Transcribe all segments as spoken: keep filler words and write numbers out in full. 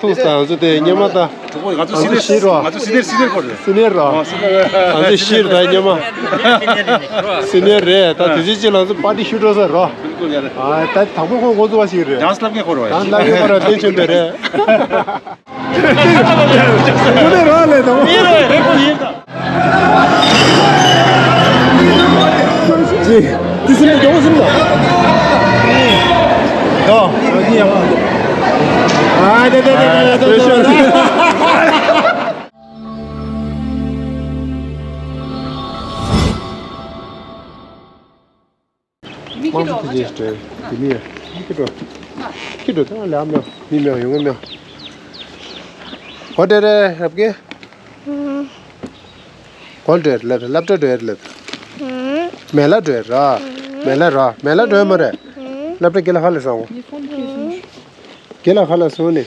ཐུག་ས་ང་ཚོ་དེ་སྙེ་མ་ད། གྲོགས་པོ་ང་ཚོ་སི་ནེར་ཤི་རོ། ང་ཚོ་སི་ནེར་སི་ནེར་ཁོ་རེད། སི་ནེར་རོ། ཨ་སི་ནེར། ང་ཚོ་ཤི་རོ་ད་སྙེ་མ། སི་ནེར་རེད། ད་དུས་ཚོད་ཅིག་ལ་ང་ཚོ་པར་ཏི་ཞུ་འགྲོ་ས་རོ། ཨ་ད་དང་པོ་ཁོ་འགོ་བཙུགས་པ་ཞིག་རེད། ཌན་སི་ལབ་མཁན་ཁོ་རོ། ཌན་སི་ལབ་མཁན་ཁོ་རོ་བསྟན་ཆེན་པོ་རེད། ཁོ་ནས་རོ་ལས་དང་པོ། ཅི། ཅི་སིམ་ལ་ཅོག་སིམ་ལ། ཡོ། ཨ་དེ་དེ་དེ་དེ་དེ་དེ། དམངས་གཙོ་དེ་རྗེས་སྤྲད་དེ་མི་ཡ་ཁྱི་འགྲོ། ཁྱི་འགྲོ་ད་ལ་མེད་མི་མེད་ཡོང་གི་མེད། གོ་དེ་རེད་རབ་ཀེ། གོ་འགྲོ་ལབ་སློབ་གྲྭ་འགྲོ་ལབ། མེ་ལ་འགྲོ་ར། མེ་ལ་ར་མེ་ལ་འགྲོ་མ་རེད། སློབ་གྲྭ་དགེ་ལ་ཁ་ལ་སོང་། དགེ་ལ་ཁ་ལ་སོང་ནས།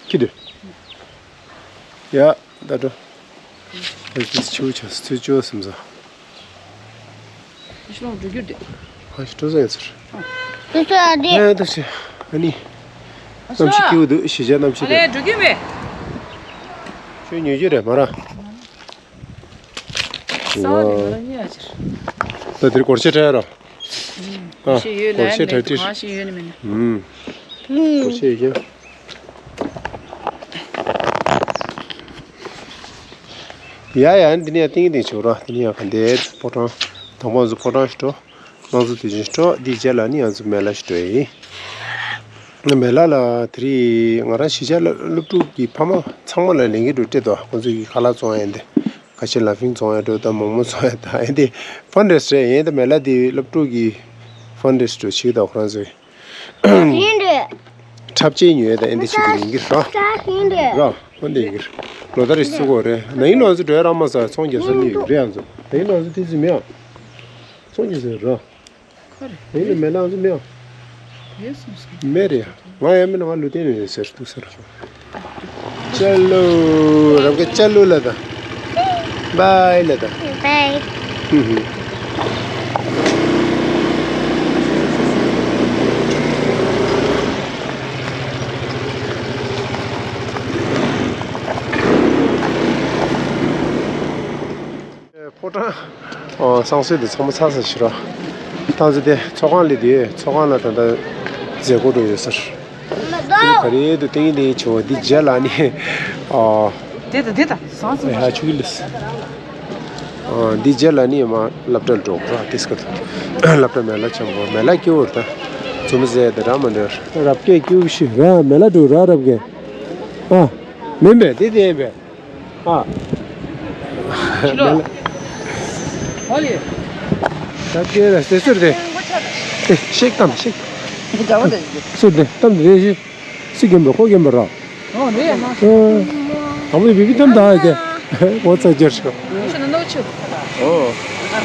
ཁྱི་འགྲོ། ཡ། ད་འགྲོ། ཨ་ཅིས་ཆུ་ཆ་སུ་ཆུ་སིམ་ས། ཤི་ལོང་འགྲོ་རྒྱུ་དེ། ཧ་ཤི་འགྲོ་ས་ཡིན་ཟེར། དུ་ས་དེ། ཨེ་དུ་ཤི། ཨ་ནི། གནམ་གཤིས་སྐྱིད་པོ་འདུག་གཞིས་ཆགས་གནམ་གཤིས་ཨ་ལེ་དེ། འགྲོ་རྒྱུ་མེད། ཁྱོད་ཉོ་རྒྱུ་རེད་མ་ར། ས་བ་ནི་ང་རང་ཉལ་ཡ་ཕྱིར། ད་དེར་སྒོར་གཞས་སྤྲད་རོ། ཨ། སྒོར་གཞས་ཡོད་ན་སྒོར་གཞས་ཡོད་ན་གྲ་སྒྲིག་གང་ཞིག་ཡོད་ནི་མིན་ནི། ཨུམ། སྒོར་གཞས་ཡོད་ཀྱང་། ཡ་ཡ་འདི་ནས་ཏིང་ཏིང་བྱོས་རོགས། འདི་ནས་ཡང་ག་འདིར་ཕོ་བྲང་། དང་པོ་ང་ཚོ་ཕོ་བྲང་ཞིག་འགྲོ། དམངས་གཙོ་དུས་ཆེན་འགྲོ། འདིའི་རྗེས་ལ་ནི་ང་ཚོ་མེ་ལ་ཞིག་འགྲོ་ཡིན། མེ་ལ་ལ་དེ་རིང་ང་རང་གཞིས་ཆགས་སློབ་སློབ་ཕྲུག་གི་ཕ་མ་ཚང་མ་ལ་ལས་འགན་འགྲོ་སྤྲད་དོ། ཁོང་ཚོ་ཡི་ཁ་ལག་བཙོང་ཡ་འདི། ཁ་ཆེ་ལ་ཕིང་བཙོང་ཡ་འགྲོ་དང་མོག་མོག་བཙོང་ཡ་དང་ཨེ་འདི་ཕན་རེ་སི་རེད་ཡིན། ད་མེ་ལ་འདི་སློབ་ཕྲུག་གི་ཕན་རེ་སི་འགྲོ་བྱེད་དོ་ཁོ་རང་ཚོས། ཡིན་རེད། འཁྲབ་ཆས་ཉོས་དང་ཨེ་འདི་བྱེད་དུ་ཡིན་གྱི་ར། ཡིན་རེད། ར་ཨེ་འདི་ཡིན་གྱི་ར། ལོ་ད་རེ་སུ་གོ་རེད། ན་ཡིན་ལོ་ཚོ་འགྲོ་ཡ་ར་མ་ས་ཚོང་རྒྱག་ས་ལི་རེད་ཨང་ཚོ། ན་ཡིན་ལོ་ཚོ་ཏི་ཙི་མེད་ཨང་། ཚོང་རྒྱག་ས་ར། ཁ་རེ། ཡིན་ནི་མེད་ན་ཨང་ཚོ་མེད་ཨང་། ཡོད་སོང་སོང་། མེད་རེད་ཡ། ང་ཡང་མིན་ན་ང་ལུས་རྟེན་ནས་ཟེར་འདུག་ཟེར། ཅ་ལུ། རབ་ག་ཅ་ལུ་ལ་ད། བའི་ལ་ད། བའི། ཧུ་ཧུ། ཕོ་བྲང་། ཨོ་བསང་གསོལ་དེ་ཚང་མ་ཚར་ས་ཞིག་ར། ད་ཚོ་དེ་ཚོགས་ཁང་ལས་དེ་ཚོགས་ཁང་ལ་ད་ལྟ་མཛད་སྒོ་འགྲོ་ཡོད་ཟེར། དེ་ག་རེ་དུ་ཏིང་ཏིང་ཆེ་བ་འདི་རྗེས་ལ་ནི། ཨོ། དེ་ད་དེ་ད་བསང་གསོལ་ཧ་ཆུ་གི་ལས། ཨོ་འདི་རྗེས་ལ་ནི་མ་སློབ་གྲྭ་འགྲོ་ག་ར་དེ་སྐད་དུ། སློབ་གྲྭ་མེ་ལ་ཆེན་པོ་མེ་ལ་སྐྱིད་པོ་རེད་ད། ཚོ་མི་ཟེར་དེ་ར་མ་འདྲ། རབ་སྐད་སྐྱིད་པོ་ཞིག་ར་མེ་ལ་འགྲོ་ར་རབ་སྐད། ཨ། མིན་པས་དེ་དེ་ཡིན་པས། ཨ། ཕྱི་ལོགས། ཧོ་ལི། ད་སྐད་ར་སེ་སུར་དེ། ཨེ་ཤེག་གཏམ་ཤེག་ཟེར་དེ་གཏམ་དེ་རེ་ཞིག་སུ་རྒན་པ་ཁོ་རྒན་པ་ར། ཨོ་རེད་མ། ཨ། དང་པོ་བི་བི་གཏམ་ད་ཧ་གེ། འོ་ཚ་རྒྱར་ཤོ། ཤོ་ན་ནོ་ཆུ། ཨོ།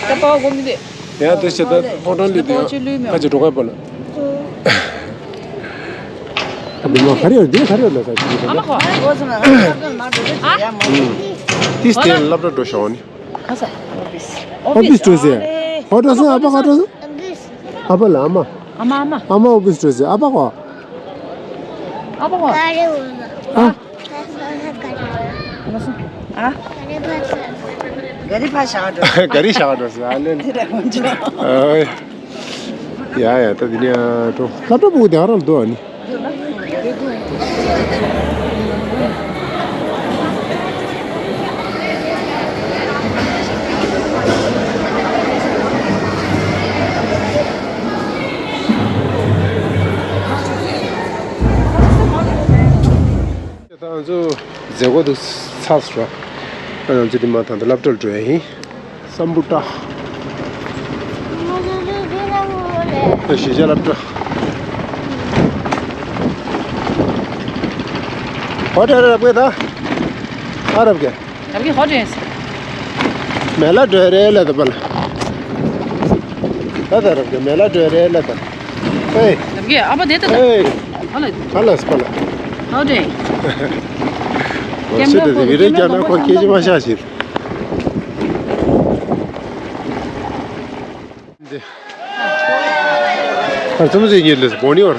ད་པའོ་གོ་མི་དེ། ཡ་དེ་ཤ་ད་ཕོ་བྲང་ལི་དེ་ཡང་ཁ་ཅིག་འགྲོ་ག་པ་ལ། ཨ་བི་མ་ག་རེ་ཡོད་འདི་ག་རེ་ཡོད་ལ་ས་ཅིག་ཨ་མ་ཁོ། ཨ། ཏིས་དེ་ལབ་འགྲོ་འགྲོ་ཤོག་ནི། ཨོ་བིས་འགྲོ་ཟེར། ཧོ་འགྲོ་སོང་ཨ་ཕ་ག་འགྲོ་སོང་། ཨ་ཕ་ལ་ཨ་མ། ཨ་མ་ཨ་མ། ཨ་མ་ཨོ་བིས་འགྲོ་ཟེར་ཨ་ཕ་གོ། ཨ་ཕ་གོ། ཨ། ཨ། ག་རི་ཕ་བཞག་འགྲོ། ག་རི་བཞག་འགྲོ་ཟེར་ཨ་ལེ། དེ་འདྲ་མ་འགྲོ། ཨོ། ཡ་ཡ་ད་འདི་ནས་འགྲོ། སློབ་གྲྭ་ཕྲུ་གུ་དེ་ཨ་ར་ལ་འདུག་ཨ་ནི། ད་ང་ཚོ་མཛད་སྒོ་དེ་ཚར་སོང་ར། ང་ཚོ་དེ་མ་ད་ལྟ་སློབ་གྲྭར་འགྲོ་ཡ་ཡིན། སམ་བྷོ་ཊ། ད་གཞིས་ཆགས་སློབ་གྲྭ། ཧོ་ཊེལ་རབ་གེ་ད། ཨ་རབ་གེ། རབ་གེ་ཧོ་ཊེལ། མེ་ལ་འགྲོ་རེད་ལ་ད་པ་ལ། ད་ད་རབ་གེ་མེ་ལ་འགྲོ་རེད་ལ་ད། ཨེ། རབ་གེ་ཨ་ཕ་དེ་ད་ད། ཨེ། ཧ་ལ། ཧ་ལ་སི་པ་ལ། ཧོ་ཊེལ། ཨོ་ཤི་ད་དེ་བི་རེ་རྒྱ་ན་ཁོ་སྐད་ཆ་མ་བཤད་ཤིག་འདི། ཨ་ཙུམ་ཟེར་ཉིད་ལས་བོ་ནི་བར།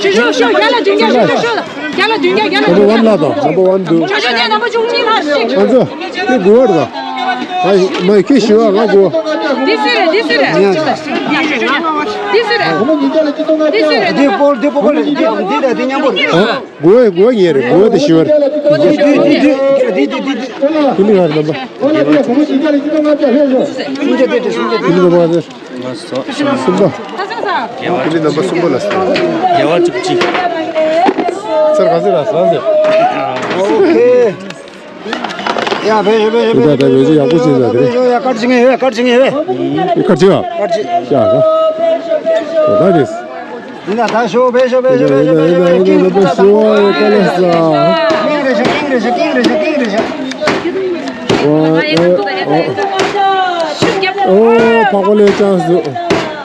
ཅི་ཞོ་ཞོ་རྒྱ་ལ་བདུན་བརྒྱ་ཞོ་ཞོ་རྒྱ་ལ་བདུན་བརྒྱ་རྒྱ་ལ་Number one བདུན་བརྒྱ་ལ་དང་number one དུ། ཞོ་ཞོ་དེ་number བཅུ་གཉིས་ལ་ཞིག་ང་ཚོ་དེ་དགུ་བར་དང་། ཨ་མ་ཁྱི་ཞི་བ་ང་དགུ། འདི་སུ་རེད། འདི་སུ་རེད། འདི་སུ་རེད། འདི་སུ་རེད། འདི་པོ་འདི་པོ་པོ་རེད། འདི་འདི་དང་འདི་མཉམ་པོ་རེད། དགུ་བ་དགུ་བ་ཉེ་རེད། དགུ་བ་དེ་ཞི་བ་རེད། འདི་འདི་འདི་འདི་འདི་འདི་འདི་འདི། ཁྱི་ལི་ཧར་ནམ་པ། སུམ་ཅུ་དེ་དྲི་སུམ་ཅུ་དེ། སུམ་པ། ཁྱི་ལི་ནམ་པ་སུམ་པ་ལ་སོང་། རྒྱལ་བ་བཅུ་གཅིག་ཚར་ག་ཚོད་ལ་སོང་ཟེར། ཨོ་ཁེ། ཡ་བེ་ཤོ་བེ་ཤོ་བེ་ཤོ་བེ་ཤོ་ཡག་པོ་བྱས་ཟ་དེ་རེད། ཡ་ཀར་ཅིག་ངེས་ཡོད། ཀར་ཅིག་ངེས་ཡོད། ཀར་ཅིག་ཨ། ཀར་ཅིག་ཡ་ཟ། ད་རེད། ཡིན་ན་ད་ཤོ་བེ་ཤོ་བེ་ཤོ་བེ་ཤོ་བེ་ཤོ་བེ་ཤོ་ཡིན་ན་ད་ཤོ་ཡ་ཀ་ལ་ས། ཀིང་རེ་ཤ་ཀིང་རེ་ཤ་ཀིང་རེ་ཤ་ཀིང་རེ་ཤ། ཨོ་ཨོ་ཨོ། ཕག་པ་ལས་ཅང་སུ།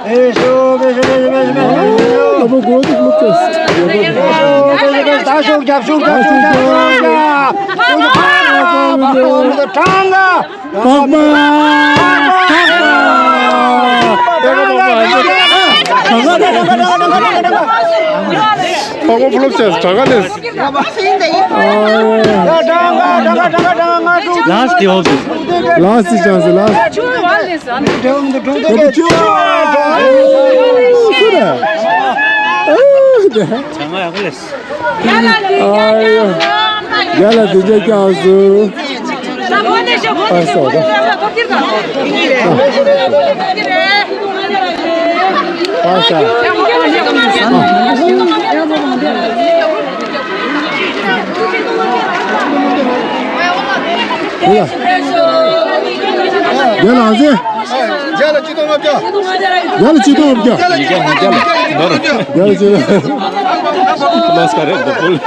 ཨེ་ཤོ་བེ་ཤོ་བེ་ཤོ་བེ་ཤོ་བེ་ཤོ། ལ་མོ་གོ་ཏུ་ལུག་ཅེས། ད་ཤོག་རྒྱབ་ཤོག་རྒྱབ་ཤོག་རྒྱབ་ཤོག་རྒྱབ་ཤོག་ཨོ་ཡ་ཕག་པ་ཕག་པ་ཕག་པ་ཕག་པ། ཕག་པ་ཕུ་ལུག་ཅེས་གྲགས་ལས། Last the office. Last chance, last. ཡ་ལ་དེ་རྒྱ་ཀྱང་སུ། ཨ་སོ་ད། ཨ་ས། ཡ་ལ་ཨ་ཟེ། རྒྱ་ལ་ཆིག་སྟོང་ལྔ་བརྒྱ། རྒྱ་ལ་ཆིག་སྟོང་ལྔ་བརྒྱ། རྒྱ་ལ་ཆིག་སྟོང་། ལོས་ཀ་རེད་འདུག་ཕུལ།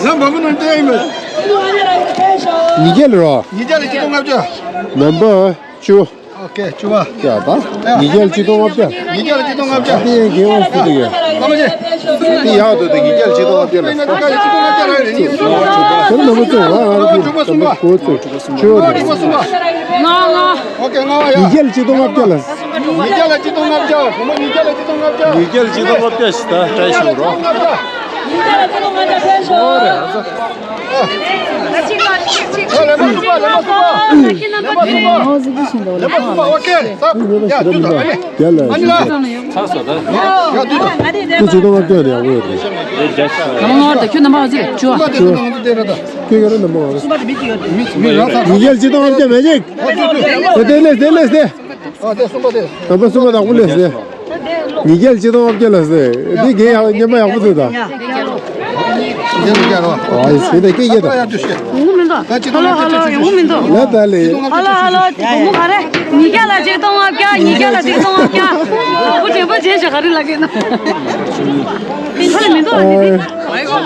ལམ་བབ་ནང་བལྟས་ཡིན་མོད། ཉིས་བརྒྱ་ལ་རོ། ཉིས་བརྒྱ་ལ་ཆིག་སྟོང་ལྔ་བརྒྱ། ནམ་བར་བཅུ། ཨོ་ཀེ། བཅུ་པ། ཡ་ད། ཉིས་བརྒྱ་ལ་གཅིག་སྟོང་ལྔ་བརྒྱ། ཉིས་བརྒྱ་ལ་གཅིག་སྟོང་ལྔ་བརྒྱ། དེ་ཡང་དགེ་བ་སུ་དེ་ཡོད། ཨ་མ་ཅེ། དེ་ཡག་འདུག་དེ་ཉིས་བརྒྱ་ལ་གཅིག་སྟོང་ལྔ་བརྒྱ་ལ། ཉིས་བརྒྱ་ལ་གཅིག་སྟོང་ལྔ་བརྒྱ་ལ། ཨོ་ཀེ། ལྔ་པ་ཡ། ཉིས་བརྒྱ་ལ་གཅིག་སྟོང་ལྔ་བརྒྱ་ལ། ཉིས་བརྒྱ་ལ་གཅིག་སྟོང་ལྔ་བརྒྱ། བུ་མོ་ཉིས་བརྒྱ་ལ་གཅིག་སྟོང་ལྔ་བརྒྱ། ཉིས་བརྒྱ་ལ་གཅིག་སྟོང་ལྔ་བརྒྱ་ཞིག་ད་ཏྲའི་ཞུ་རོགས། ཉིས་བརྒྱ་ལ་གཅིག་སྟོང་ལྔ་བརྒྱ་ཕེབས་ཤོག་ཨོ་རེད། ཨ་ཙི། ཨ་ལེ་མ་སུ་པ། ལེ་མ་སུ་པ། ལེ་མ་སུ་པ། ལེ་མ་སུ་པ། ཨོ་ཀེ། ཡ་དུས་ད་ཨ་ནི། ཡ་དུས་ད། ཁྱོད་ཚོ་ནམ་བར་བརྒྱ་ལ་ཡག་པོ་ཡོད་རེད། ང་མ་ངོ་ད་ཁྱོད་ནམ་བར་བརྒྱ་ལ་ཆུ་བ། ཆུ་བ། ཁྱོད་ཀྱི་རེད་ནམ་བར་བརྒྱ། མི་རང་ཚ། ཉིས་བརྒྱ་ལ་གཅིག་སྟོང་ལྔ་བརྒྱ་མེད་ཅིག་ཨོ་དེ་ལས་དེ་ལས་དེ། ཨ་དེ་གསུམ་པ་དེ། ནམ་བར་གསུམ་པ་དང་དགུ་ལས་ཟེར། ཉིས་བརྒྱ་ལ་གཅིག་སྟོང་ལྔ་བརྒྱ་ལ་ཟེར། འདི་རྒན་ཡག་སྙན་པ་ཡག་པོ་འདུག་ད། ཨ་ཡི་སེ་ད་སྐད་རྒྱག་ད། ཧ་ལོ་ཧ་ལོ་ཡོང་གི་མི་འདུག་ལ་ད་ལེ། ཧ་ལོ་ཧ་ལོ་བུ་མོ་ག་རེ། ཉིས་བརྒྱ་ལ་གཅིག་སྟོང་ལྔ་བརྒྱ། ཉིས་བརྒྱ་ལ་གཅིག་སྟོང་ལྔ་བརྒྱ། བུ་དྲན་པ་བརྗེད་ཤག་ག་རེ་ལབ་ཀྱི་ན། ཧ་ལེ་མི་འདུག་ཨ་ནི་དེ།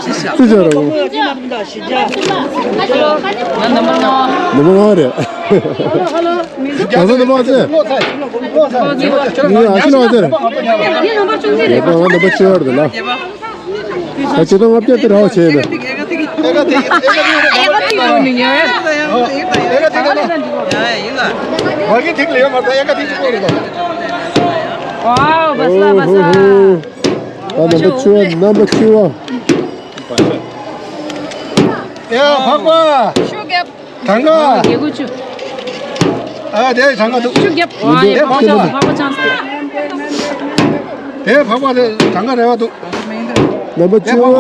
ཅི་བྱ་རོགས། ང་ནམ་བར་ལྔ། ནམ་བར་ལྔ་རེད། ཧ་ལོ་ཧ་ལོ། གང་ས་ནམ་བར་ཚེ། ཨོ་ཙི། ངའི་ཨ་ཅེ་ལགས་ཚེ། ངའི་ནམ་བར་བཅུ་གཅིག་རེད། ངའི་ནམ་བར་བཅུ་གཅིག་རེད་ལ། ད་ཆེ་ཐོག་ལྔ་བརྒྱ་དེ་རག་བྱས་ནས། ཨེ་ཀ་ཐིག་ཡོད་ནི་ཡོད། ཡིན་ལ། ཝ་གི་ཐིག་ལ་ཡོད་མ་རེད། ཨེ་ཀ་ཐིག་གཅིག་པོ་རེད་ད། ཝའོ་བ་སླ་བ་སླ། ད་ནམ་བར་བཅུ་པ། ནམ་བར་བཅུ་པ། ཡ་འཕགས་པ། ཤོག་རྒྱབ། གྲངས་ཀ། རྒྱལ་སྒོ་ཆུ། ཨ་དེ་གྲངས་ཀ་འདུག་ཆུ་རྒྱབ། ཨ་ཡེ་འཕགས་པ་ཆགས་སོང་། འཕགས་པ་ཆགས་སོང་། དེ་འཕགས་པ་དེ་གྲངས་ཀ་རེ་བ་འདུག་ནམ་བར་བཅུ་པ།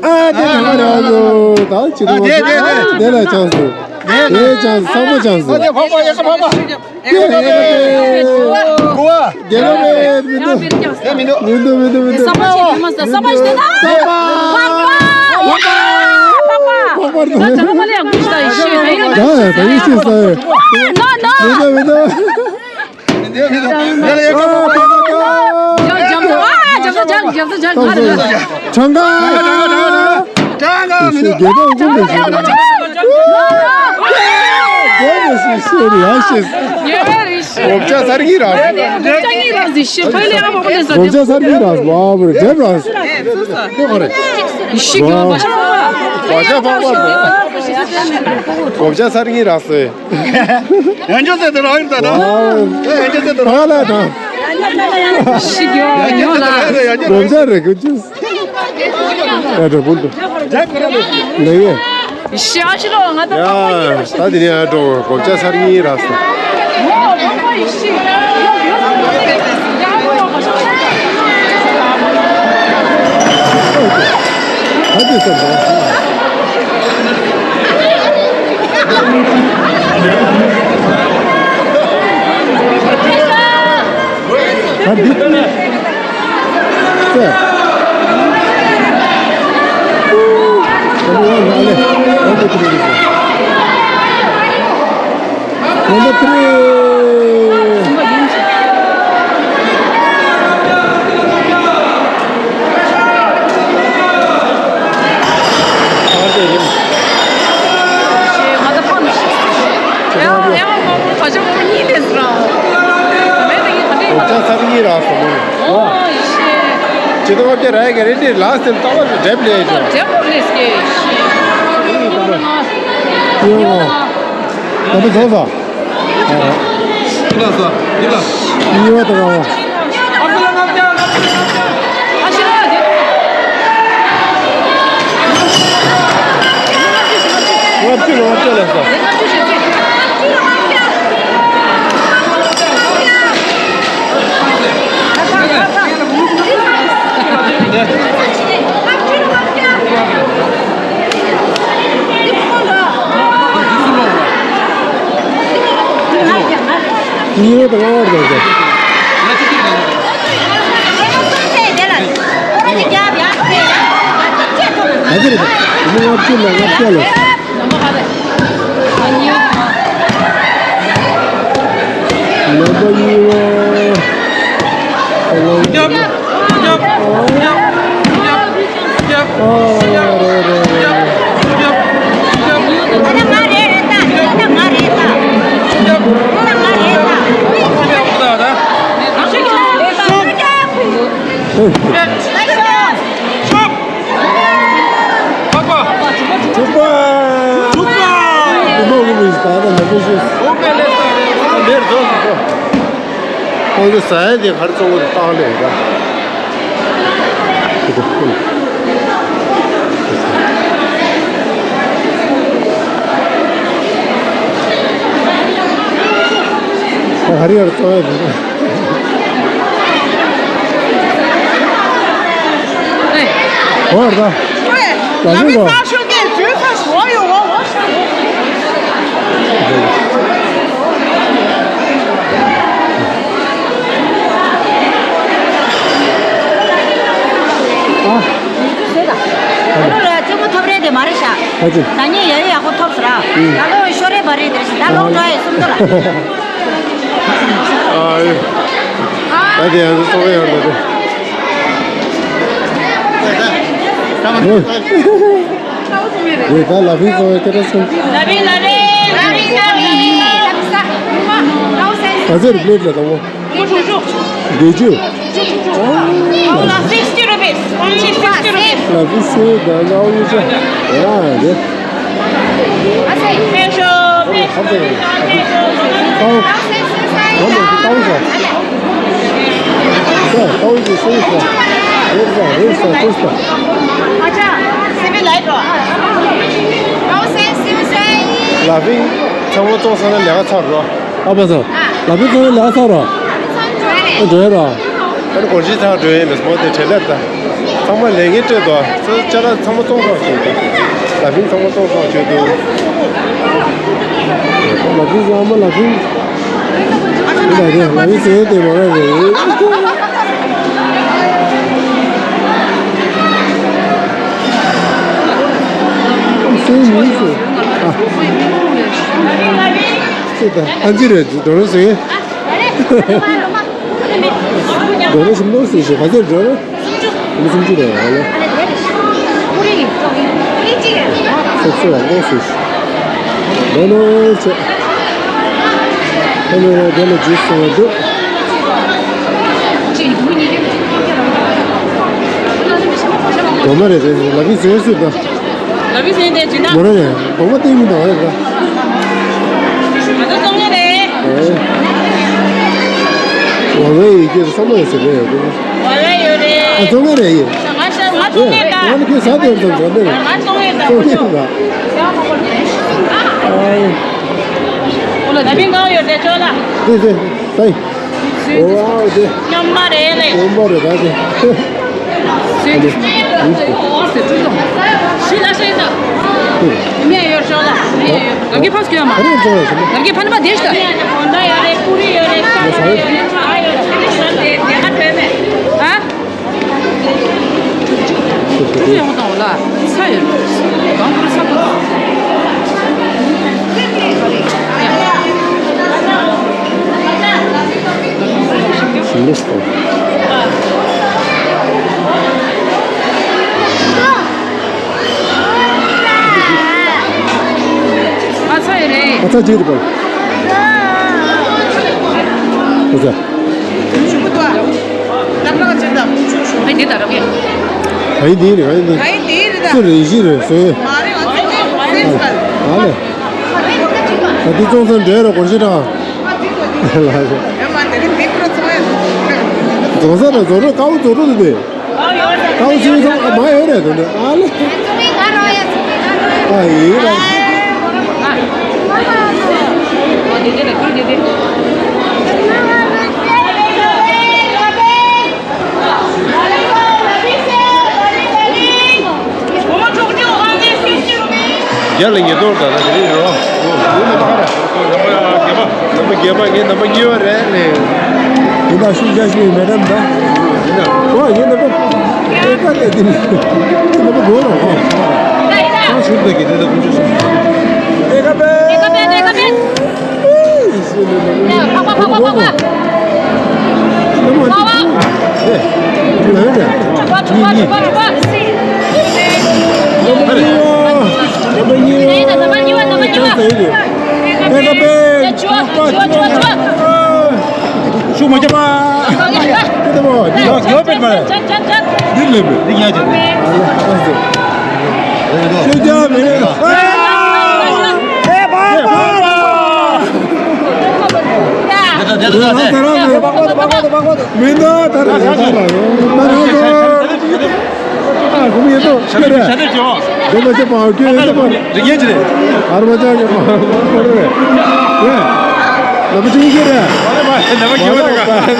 ཨ་དེ་གྲངས་ཀ་རེ་བ་འདུག་ད་ཅི་འདུག་ཨ་དེ་དེ་དེ། དེ་ལ་ཆགས་སོང་། དེ་ལ་ཆགས་སོང་། ཚང་མ་ཆགས་སོང་། ཨ་དེ་འཕགས་པ་ཡེ་ཁ་འཕགས་པ། རྒྱལ་བ་མེད། མི་འདུག་རྒྱལ་བ་མེད། མི་འདུག་མི་འདུག་མི་འདུག་མི་འདུག་བསམ་པ་ཞིག་དེ་མ་ཟད་བསམ་པ་ཞིག་དེ་ན། འཕགས་པ། འཕགས་པ། འཕགས་པ། ད་ཅང་མ་ལས་ཡང་ཀུ་ཤི་ད་ཡེ་ཤེས་ད་ཡེ་ད་ད་ཡེ་ཤེས་ས་ཡེ། ནོ་ནོ། མི་འདུག་མི་འདུག་མི་འདུག་མི་འདུག་ཡ་རྒྱབ་ས། ཨ་རྒྱབ་ས་རྒྱབ་ས་རྒྱབ་ས་རྒྱབ་ས་ང་རེད། གྲངས་ཀ། གྲངས་ཀ། ཡེ་ཤེས་རྒྱལ་པོ་དབུ་མའི་གཞུང་། དགོངས་པ་ཞིག་ཤེས་རེད་ཡ་ཤེས། ཡེ་རེད་ཤེས། དགོངས་པ་ཚར་གྱི་ར། དགོངས་པ་ཚར་གྱི་ར་ཟེར་ཤེས། ཕ་ལེ་ཨ་མ་པོ་ལེ་ཟ། དགོངས་པ་ཚར་གྱི་ར་བ་བུ་རེད་ར། ཡེ་ཤེས་གྱི་བ་ཤ་བ་ཤ་བ་ཤ་བ་ཤ། དགོངས་པ་ཚར་གྱི་ར་ཟེར། ཡང་ཅོ་ཙེ་དེ་རང་ཡིན་ད་ད། ཡང་ཅོ་ཙེ་དེ་རང་ཡིན། ཤི་རྒྱུ་ཡོང་ལ། དགོངས་པ་རེ་གི་ཅུས། ཡ་དྲ་བུ་འདུག་ལེ་ཡེ། ཤི་ཨ་ཤི་ལོ་ང་ད་ཡ་ད་དེ་ནས་ཨ་ཀྲོ་དགོངས་པ་ཚར་གྱི་ར་སོ། ཨ་དེ་ས་ད་འདི་ཚེ། ཡང་ཡང་མ་མོ་བ་ཅོ་མོ་གཉིས་ལས་སུ་རང་། མེད་དེ་གཉིས་ག་འདྲ་ཡིན་པ། ཚར་གཉིས་རག་སོང་མོ། ཨོ་ཡེ་ཤེས། ཇི་ལྟར་བ་བརྒྱ་རག་གི་རེད་དེ་ལ་སེམས་ལྟ་བ་འགྲེབ་ལས་ཀྱང་། འགྲེབ་ལས་ཀྱི་ཤེས། ཡོད་ནོ། ད་དུ་དོ་ས། འདི་ལ་ས། འདི་ལ། གཉིས་པ་དང་རང་བ། ལྔ་བཅུ་ལ་ལྔ་བཅུ་ལ་ས། གཉིས་པ་དང་ལྔ་པ་རེད་ཟེར། ད་ཅི་རེད། ལྔ་བཅུ་ལ་ལྔ་བཅུ་ལ། ལྔ་པ་གཉིས་པ། ལྔ་པ་གཉིས་པ། ཨ་རེད་རེད་རེད། ད་ང་རེད་རེད་ད། ད་ང་རེད་ད། ཕྱུག་པ། ཕྱུག་པ། ཕྱུག་པ། ཕྱུག་པ། ཕྱུག་པ། ཕྱུག་པ། ཕྱུག་པ། ཕྱུག་པ། ཁོང་ཚོ་ཟ་ཡ་དེ་ག་རེ་གཙོ་བོ་རེད། སྟག་ལེ་རེད། ད་ག་རེ་ཡར་གཙོ་བོ་རེད། ཨེ། འོ་རེད་ད། ལ་ཕིང་གོ། ཨ། ཨ་ལོ་ར་ལྕོང་མོ་ཐོབ་རེད་དེ་མ་རེད་ཤག་ད་ཅི། ད་ངས་ཡ་ཡ་ཡག་པོ་ཐོབ་ཟེར་ར། ད་ལོ་ཤོ་རེད་པ་རེད་དེ་ད་ལོ་འགྲོ་ཡ་སུམ་མདོ་ར། ཨ་ཡོ། ད་དེ་ཡང་སོ་སོ་ཡོད་རེད་དེ། ཨོ། ཡོད་ད་ལ་ཕིང་སོང་བའི་སྐད་ཆ་སོང་། ལ་ཕིང་ལ་ཕིང་ལ་ཕིང་ལ་ཕིང་། ག་ཚོད་རེད་པི་ལེ་ཊི་ལ་དང་པོ། བརྒྱད་ཅུ། བརྒྱད་ཅུ། Only sixty rupees. Only sixty rupees. ལ་ཕིང་སོང་ད་ལའོ་ཡོད་ཆ། ཡ་རེད། ཨ་སེ། ཕེ་ཤོ་ཕེ་ཤོ་ཕེ་ཤོ། ཨོ། ཨོ་ལེ་ཏའོ་ཤ། ས་ཏའོ་ཡི་སེ་ས། རེད་ས་རེད་ས་ཏོ་ས། ཨ་ཅག་སེ་བི་ལའི་འགྲོ། ཨོ་སེ་སེ་སེ། ལ་ཕིང་ཚང་མ་བཙོང་ཚར་ན་ལས་ཀ་ཚར་རོ། ཨ་ཕ་ཚང་། ལ་ཕིང་ཚང་མ་ལས་ཀ་ཚར་རོ། ཨ་འགྲོ་ཡ་རོ། ཨ་ནི་སྒོར་གཞས་ཚང་འགྲོ་ཡ་མེད་སྨོ་དེ་བྲེལ་ལད་ད། ཚང་མ་ལས་ངན་སྤྲད་དོ། ཚོ་ཅ་ལག་ཚང་མ་བཙོང་ཚར་ཞིག་ད། ལ་ཕིང་ཚང་མ་བཙོང་ཚར་ཞིག་འདུག་ལ་ཕིང་ཚང་མ་ལ་ཕིང་། ལ་ཕིང་ལ་ཕིང་ཟེར་དེ་མ་ར་རེད། སེམས་མི་སུ། ཨ། སུ་ད་ཨ་ཙི་རེད་འགྲོ་རོགས་ཟེར། འགྲོ་རོགས་ཞིམ་པོ་ཟེར་ཞིག་ག་ཚོད་འགྲོ་རོགས། མི་སུམ་ཅུ་རེད་ཨ་ལེ། སོབ་སོབ་ཡག་པོ་ཟེར་ཞིག་འགྲོ་རོགས་ཆེ། ཨ་ནི་ར་དེ་ལ་ཇུས་སོང་བ་འདུག་དོ་མ་རེད་རེད་ལ་ཕིང་ཟེར་སུ་ད། ལ་ཕིང་ཟེར་དེ་ཇི་ན། མ་རེད་རེད་དོ་མ་སྟེང་མི་འདུག་རེད་ད། ང་ཚོ་བཙོང་ཡ་རེད། ཝ་ཝེ་ཡི་གེ་བསམ་བློ་ཡོད་ཟེར་རེད་ཡོད་གི། ཝ་ཝེ་ཡོད་རེད། ཨ་བཙོང་ཡ་རེད་ཡིན། ང་ཤ་ང་བཙོང་ཡ་ད། ང་ནི་ཁྱོད་ཟ་དེ་བར་དུ་བཙོང་དེ་རེད། ང་བཙོང་ཡ་ད། བཙོང་ཡ་ད། ཨ་ཡེ། ཨོ་ལ་ལ་ཕིང་གང་ཡོད་རེད་ཅོ་ལ། དེ་དེ་ད་ཡིན། ཨོ་ཨ་དེ། ཉམས་མ་རེད་ལེ། ཉམས་མ་རེད་ད་དེ། ཨ་དེ། ཨ་དེ། ཤི་ལ་ཤི་ད། མེ་ཡོད་ཅོ་ལ་མེ་ཡོད། གང་གི་ཕ་སྐྱོ་མ། ཨ་རེ་ཅོ་ལ་ཤི་མ། གང་གི་ཕ་ནི་མ་དེ་ཤི་ད། ཧོན་ཌ་ཡོད་རེད། ཀུ་རི་ཡོད་རེད། ཤ་ཡོད་རེད། ཤ་ཡོད་རེད། ཤ་ཡོད་རེད། ཨ། ཀུ་རི་ཡོད་དང་ལ་ས་ཡོད། གང་ཀུ་རི་ས་ཀུ་རི། ཞིམ་པོ་སོང་། ཨ་ཚ་ཡོད་རེད། ཨ་ཚ་ཅིག་རེད་པ། ཨ་ཚ། ཨ་འདི་ད་རོགས་ཡ། ག་ཡི་འདི་རེད་ག་ཡི་འདི། ག་ཡི་འདི་རེད་ད། ཚུར་རེད་གཞི་རེད་སོ། མ་རེད་ང་ཚོ་སེམས་པ། ཨ་ལེ། ད་འདི་བཙོང་ས་འདྲེ་ར་སྒོར་གཞི་གྲངས། ལ་ཡ། ཡ་མ་འདི་རེད་འདི་ཁོ་ར་བཙོང་ཡ། རྫོང་ས་ར་རྫོང་ར་དཀར་པོ་རྫོང་ར་དེ་དེ། ཨ་ཡོད་ས་ཨ་མ་ཡོད་རེད་དོ་ནི་ཨ་ལེ། ཨ་ཡིན་ར། རྒྱ་ལ་ཉེ་དོར་དང་དེ་རིང་རོ། ནམ་པ་བརྒྱད་པ། ནམ་པ་བརྒྱད་པ་ངའི་ནམ་པ་གཉིས་པ་རེད་ལེ། ཡིན་ད་ཤུགས་རྒྱག་ཤུགས་ཡིན་མེད་དམ་ད། ཡིན་ད། ཨོ་ཡིན་ནམ་པ། ཨེ་ཀ་ལེ་དེ་ནི། ནམ་པ་དགོས་རོགས་ཨོ། ཁང་ཞུགས་དགོས་ཀྱི་དེ་ད་ཁོང་ཚོ་སོང་། ཨེ་ཀ་པེ། ཨེ་ཀ་པེ་ཨེ་ཀ་པེ། ཕག་པ་ཕག་པ་ཕག་པ། ཤུགས་མ་རྒྱབ་པ། ཡོད་པའི་ འདི་ལས་མེད། འདི་ཡ་ཅན། ཤོད་རྒྱ་མེད། ཨེ་བ་བ། མི་འདུག་ད་རེས་ད་རེས། ཨ་ཁུ་མི་འདུག་ཤོད་རེ། ཤ་ཏོག་ཅོ། དེ་མ་ཆད་པ་ཨོ་ཀེ་ཡོད་པ། རིག་ཡས་ཅི་རེད། ཨར་མ་ཅག་གི་མ་མ་རེད། ཡ། ལ་མ་ཅིག་ཤོད་རེ། ཨ་མ་ལ་མ་གི་བ་རེད།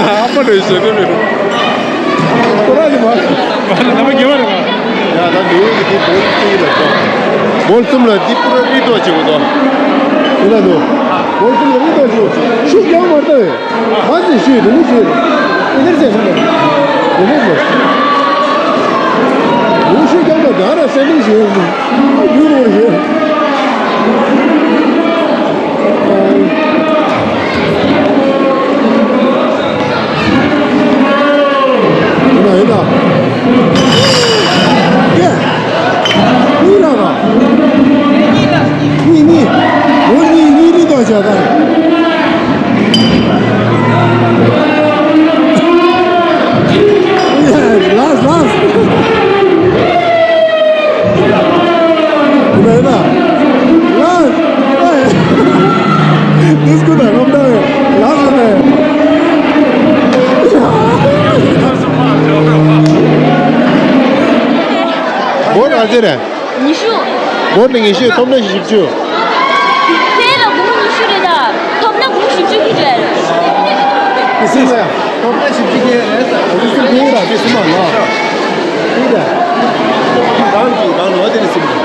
ཨ་མ་ལ་ཤོད་རེ། ཁོ་ར་ཅི་མ། ལ་མ་གི་བ་རེད། ཡ་ད་ལུས་ཀྱི་དེ་བོལ་གཅིག་ལ་ཅོ། བོལ་གསུམ་ལ་འདི་པུ་ར་རི་ཏོ་ཅིག་དོ། དེ་ལ་དོ། བོལ་གསུམ་ལ་རི་ཏོ་ཅིག་ཤུགས་རྒྱག་མ་ལྟ་བས། ཨ་ཙི་ཤུགས་དེ་མི་ཤུགས། དེ་ནས་ཟེར་སོང་། དེ་ནས་ཟེར། དེ་ནས་ཤུགས་རྒྱག་མ་ད་ར་སེ་ལིང་ཤུགས། ཡུ་རོ་ཡུ། ཡིན་ད་ཡིན་ད། ཀྱེ། གཉིས་ར་ར། གཉིས་གཉིས། འོ་གཉིས་གཉིས་རི་དྭགས་བྱ་ད། ལགས་ལགས། ཡིན་ད་ཡིན་ད། ལགས། ཨེ། དུས་ཀུན་དང་རྣམ་ཐར་ལགས་སོ་ནས། སྒོར་ག་ཚོད་རེད། ཉི་ཤུ། སྒོར་ནི་ཉི་ཤུ། ཐོབ་ན་བཞི་བཅུ། ཕལ་ལ་སྒོར་ཉི་ཤུ་རེད་ད། ཐོབ་ན་སྒོར་བཞི་བཅུ་གི་རེད། ཨེ་སེམས་ལ་ཡ། ཐོབ་ན་བཞི་བཅུ་གི་རེད་ད། འོ་དེ་སེམས་ཕན་ཡོད་ད། དེ་སེམས་མ་ལ། ཨེ་ད། རང་གི་རང་ལོ་དེ་ནི་སེམས་ལ།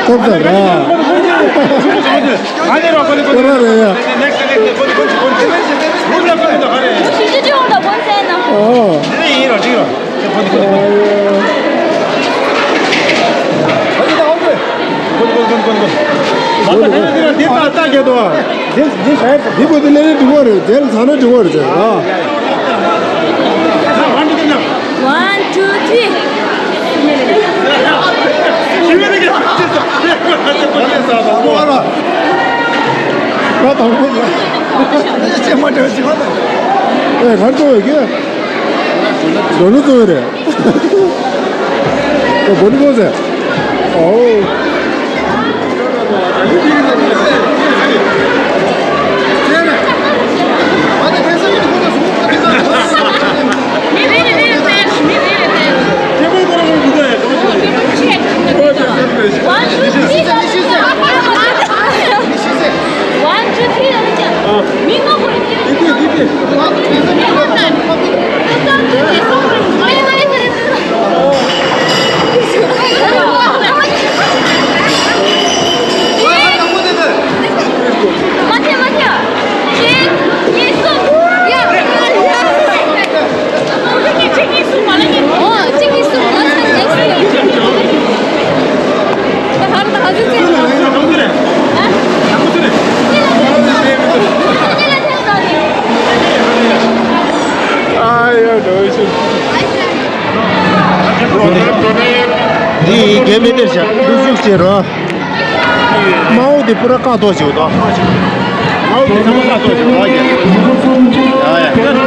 ཁོབ་ས་ར། ཁོ་ར་རེད་ཡ། ཨོ། འདི་པོ་དེ་ལས་ནི་འགྲོ་བ་རེད། དེ་ལ་ཚ་ན་འགྲོ་བ་རེད་ཨ། One, two, three. ང་དང་པོ་ལ། ཅེས་མ་འདྲ་བ་ཅིག་ཨེ་གར་འགྲོ་བའི་གི། འགྲོ་ནུ་འགྲོ་བའི་རེད། ཨོ་བོ་ནི་བོ་ཟེར། ཨོ། One, two, three. འདི་རྒན་མི་སྟེར་བྱ། འདུག་བཅུག་བྱེད་རོགས། མའོ་དེ་པུ་ར་ཀ་ཏོ་བྱེད་དོ། མའོ་དེ་ཚང་མ་ཀ་ཏོ་བྱེད་རོགས། ཡ་ཡ།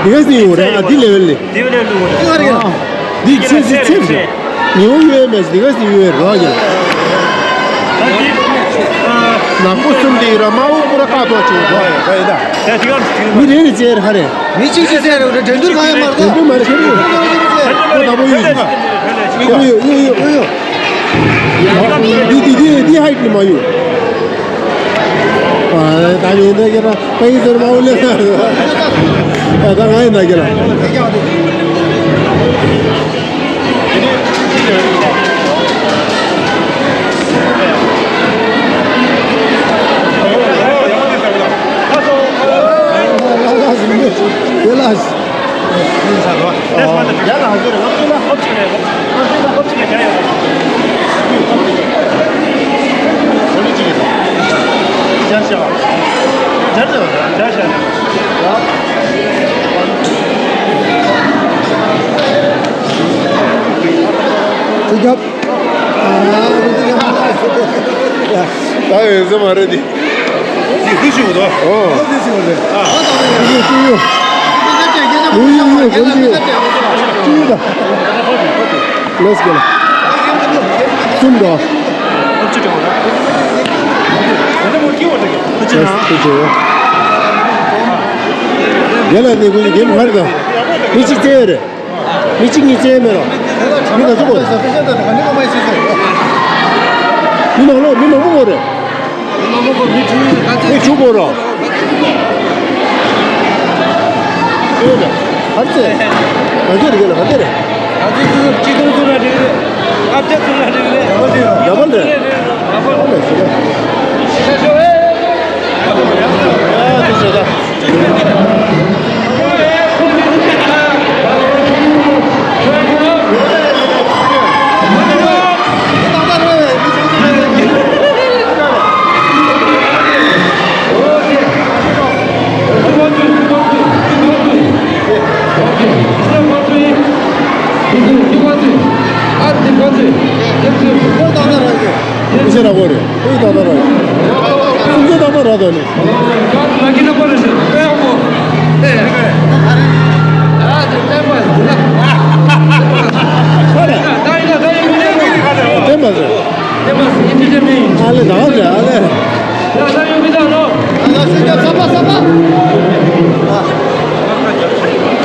དེ་ག་སྲིད་ཡོད་རེད་ཨ། འདི་ལེ་ཝལ་ལས། དེ་བས་ལས་ལུགས་རེད། འདི་ཚིག་ཚིག་ཚིག་རེད། ཉི་འོ་ཡོད་མེད་འདི་ག་སྲིད་ཡོད་རོགས་ཡ། ནག་པོ་གསུམ་དེ་ར་མའོ་པུ་ར་ཀ་ཏོ་བྱེད་རོགས། མི་རེ་རེ་བྱས་ར་ཧ་རེ། མི་གཅིག་གཅིག་ཟེར་རེད། འགྲན་བསྡུར་གང་ཡང་མ་རེད། འགྲན་བསྡུར་མ་རེད། ཁྱེད་རེད། ཁོ་ད་པོ་ཡོད་ཡོད་ཡོད་ཡོད། འདི་འདི་འདི་འདི་ཧའིཊ་ནི་མ་ཡོད། ཨ་ད་ཡོད་འདི་ག་ར་པའི་ཟེར་མ་འོ་ལེ། ཨ་ད་ང་ཡིན་ད་ག་ར། ཡ་ལ་ཧ་ཟེར་ལབ་ཀྱི་ན། ཧོབ་ཅིག་རེད། ཧོབ་ཅིག་རེད། ཧོབ་ཅིག་རེད། ཡ་ཡ། ཧོབ་ཅིག་རེད། ཡར་ཤོག་ཡར་ཤོག་ཡར་ཤོག་ཡ། ཅི་རྒྱབ། ད་ཡོད་ས་མ་རེད་དེ། དེ་ཤི་ཤི་འདུག་ཨོ། དེ་ཤི་འདུག་ཨ། ཡོ་ཡོ་ཡོ་ཡོ། ལེས་གོ། གསུམ་འདུག་ལེས་ཐུགས་རྗེ་ཆེ། ཡ་ལ་དེ་ཀུན་གྱི་མར་དང་། མི་གཅིག་བཙལ་ཡོད་རེད། མི་གཅིག་གཉིས་བཙལ་མེད་རོ། མི་ག་ཚོད་གོ། མི་མང་ལོ་མི་མང་པོ་གོ་རེད། མི་དྲུག་གོ་རོ། ཨེ་ད། ཧར་ཙེ། ག་ཚོད་རེད་ག་ལ་ག་ཚོད་རེད། ཨ་ཙི་ཙི་ཙི་ཙི་ཙི་ར་རེད། ཨ་ཙི་ཙི་ར་རེད། རྒྱ་བལ་རེད། རྒྱ་བལ་རེད། ཨ་ཙི་ཙི་ཙི་ཙི། ཨི་ཤེ་ར་གོ་རེ། ཨི་ཏག་ཏག་ར། སུམ་ཅུ་ཏག་ཏག་ར་དོ་ནི། ཨ་རེ། ཏེ་མ་ཟེར། ཨ་ལེ་ད་ཟེར་ཨ་ལེ།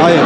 ཨ་ཡེ།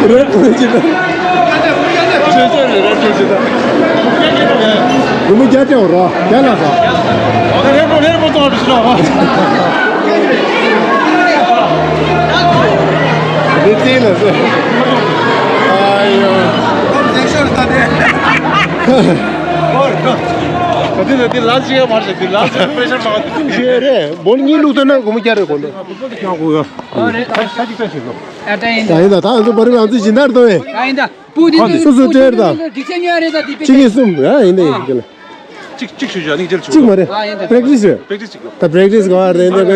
རེད་པོ་ཅི་ད། རེད་པོ་ཅི་ད། སྒོར་མོ་བརྒྱ་སྤྲད་རོགས། བརྒྱ་ལ་ཟ། རེད་པོ་རེད་པོ་ཏོ་རེད་ཤོག་འདི་རྩིས་ལ་ཟེར། ཨ་ཡོ། ད་དེ་ད་དེ་ལ་ཅི་ཡ་མ་རེད། དེ་ལ་ཅི་པེ་ཤར་མ་གཏོང་ཞེས་རེད། སྒོར་མོ་གཉིས་བླུགས་ཐུབ་ན་སྒོར་མོ་བརྒྱ་རེད། སྒོར་མོ་བརྒྱ་དགོས་ཡ། ཨ་རེད། ད་ཡིན་ད། ད་ང་ཚོ་བར་བའི་ང་ཚོ་སྦྱིན་བདག་རེད་དོ། ཨེ། ད་ཡིན་ད། སོ་སོ་སྤྲད་ད། སྤྱི་ཉིན་གསུམ་ར་ཡིན་ད་ཡིན་གྱི་ལ། གཅིག་གཅིག་ཞུ་བྱ་ནི་རྒྱལ་ཆུ། གཅིག་མ་རེད། པྲེག་ཊིས་རེད། པྲེག་ཊིས་ཅིག་ད་པྲེག་ཊིས་ག་རེད་འདི་ག་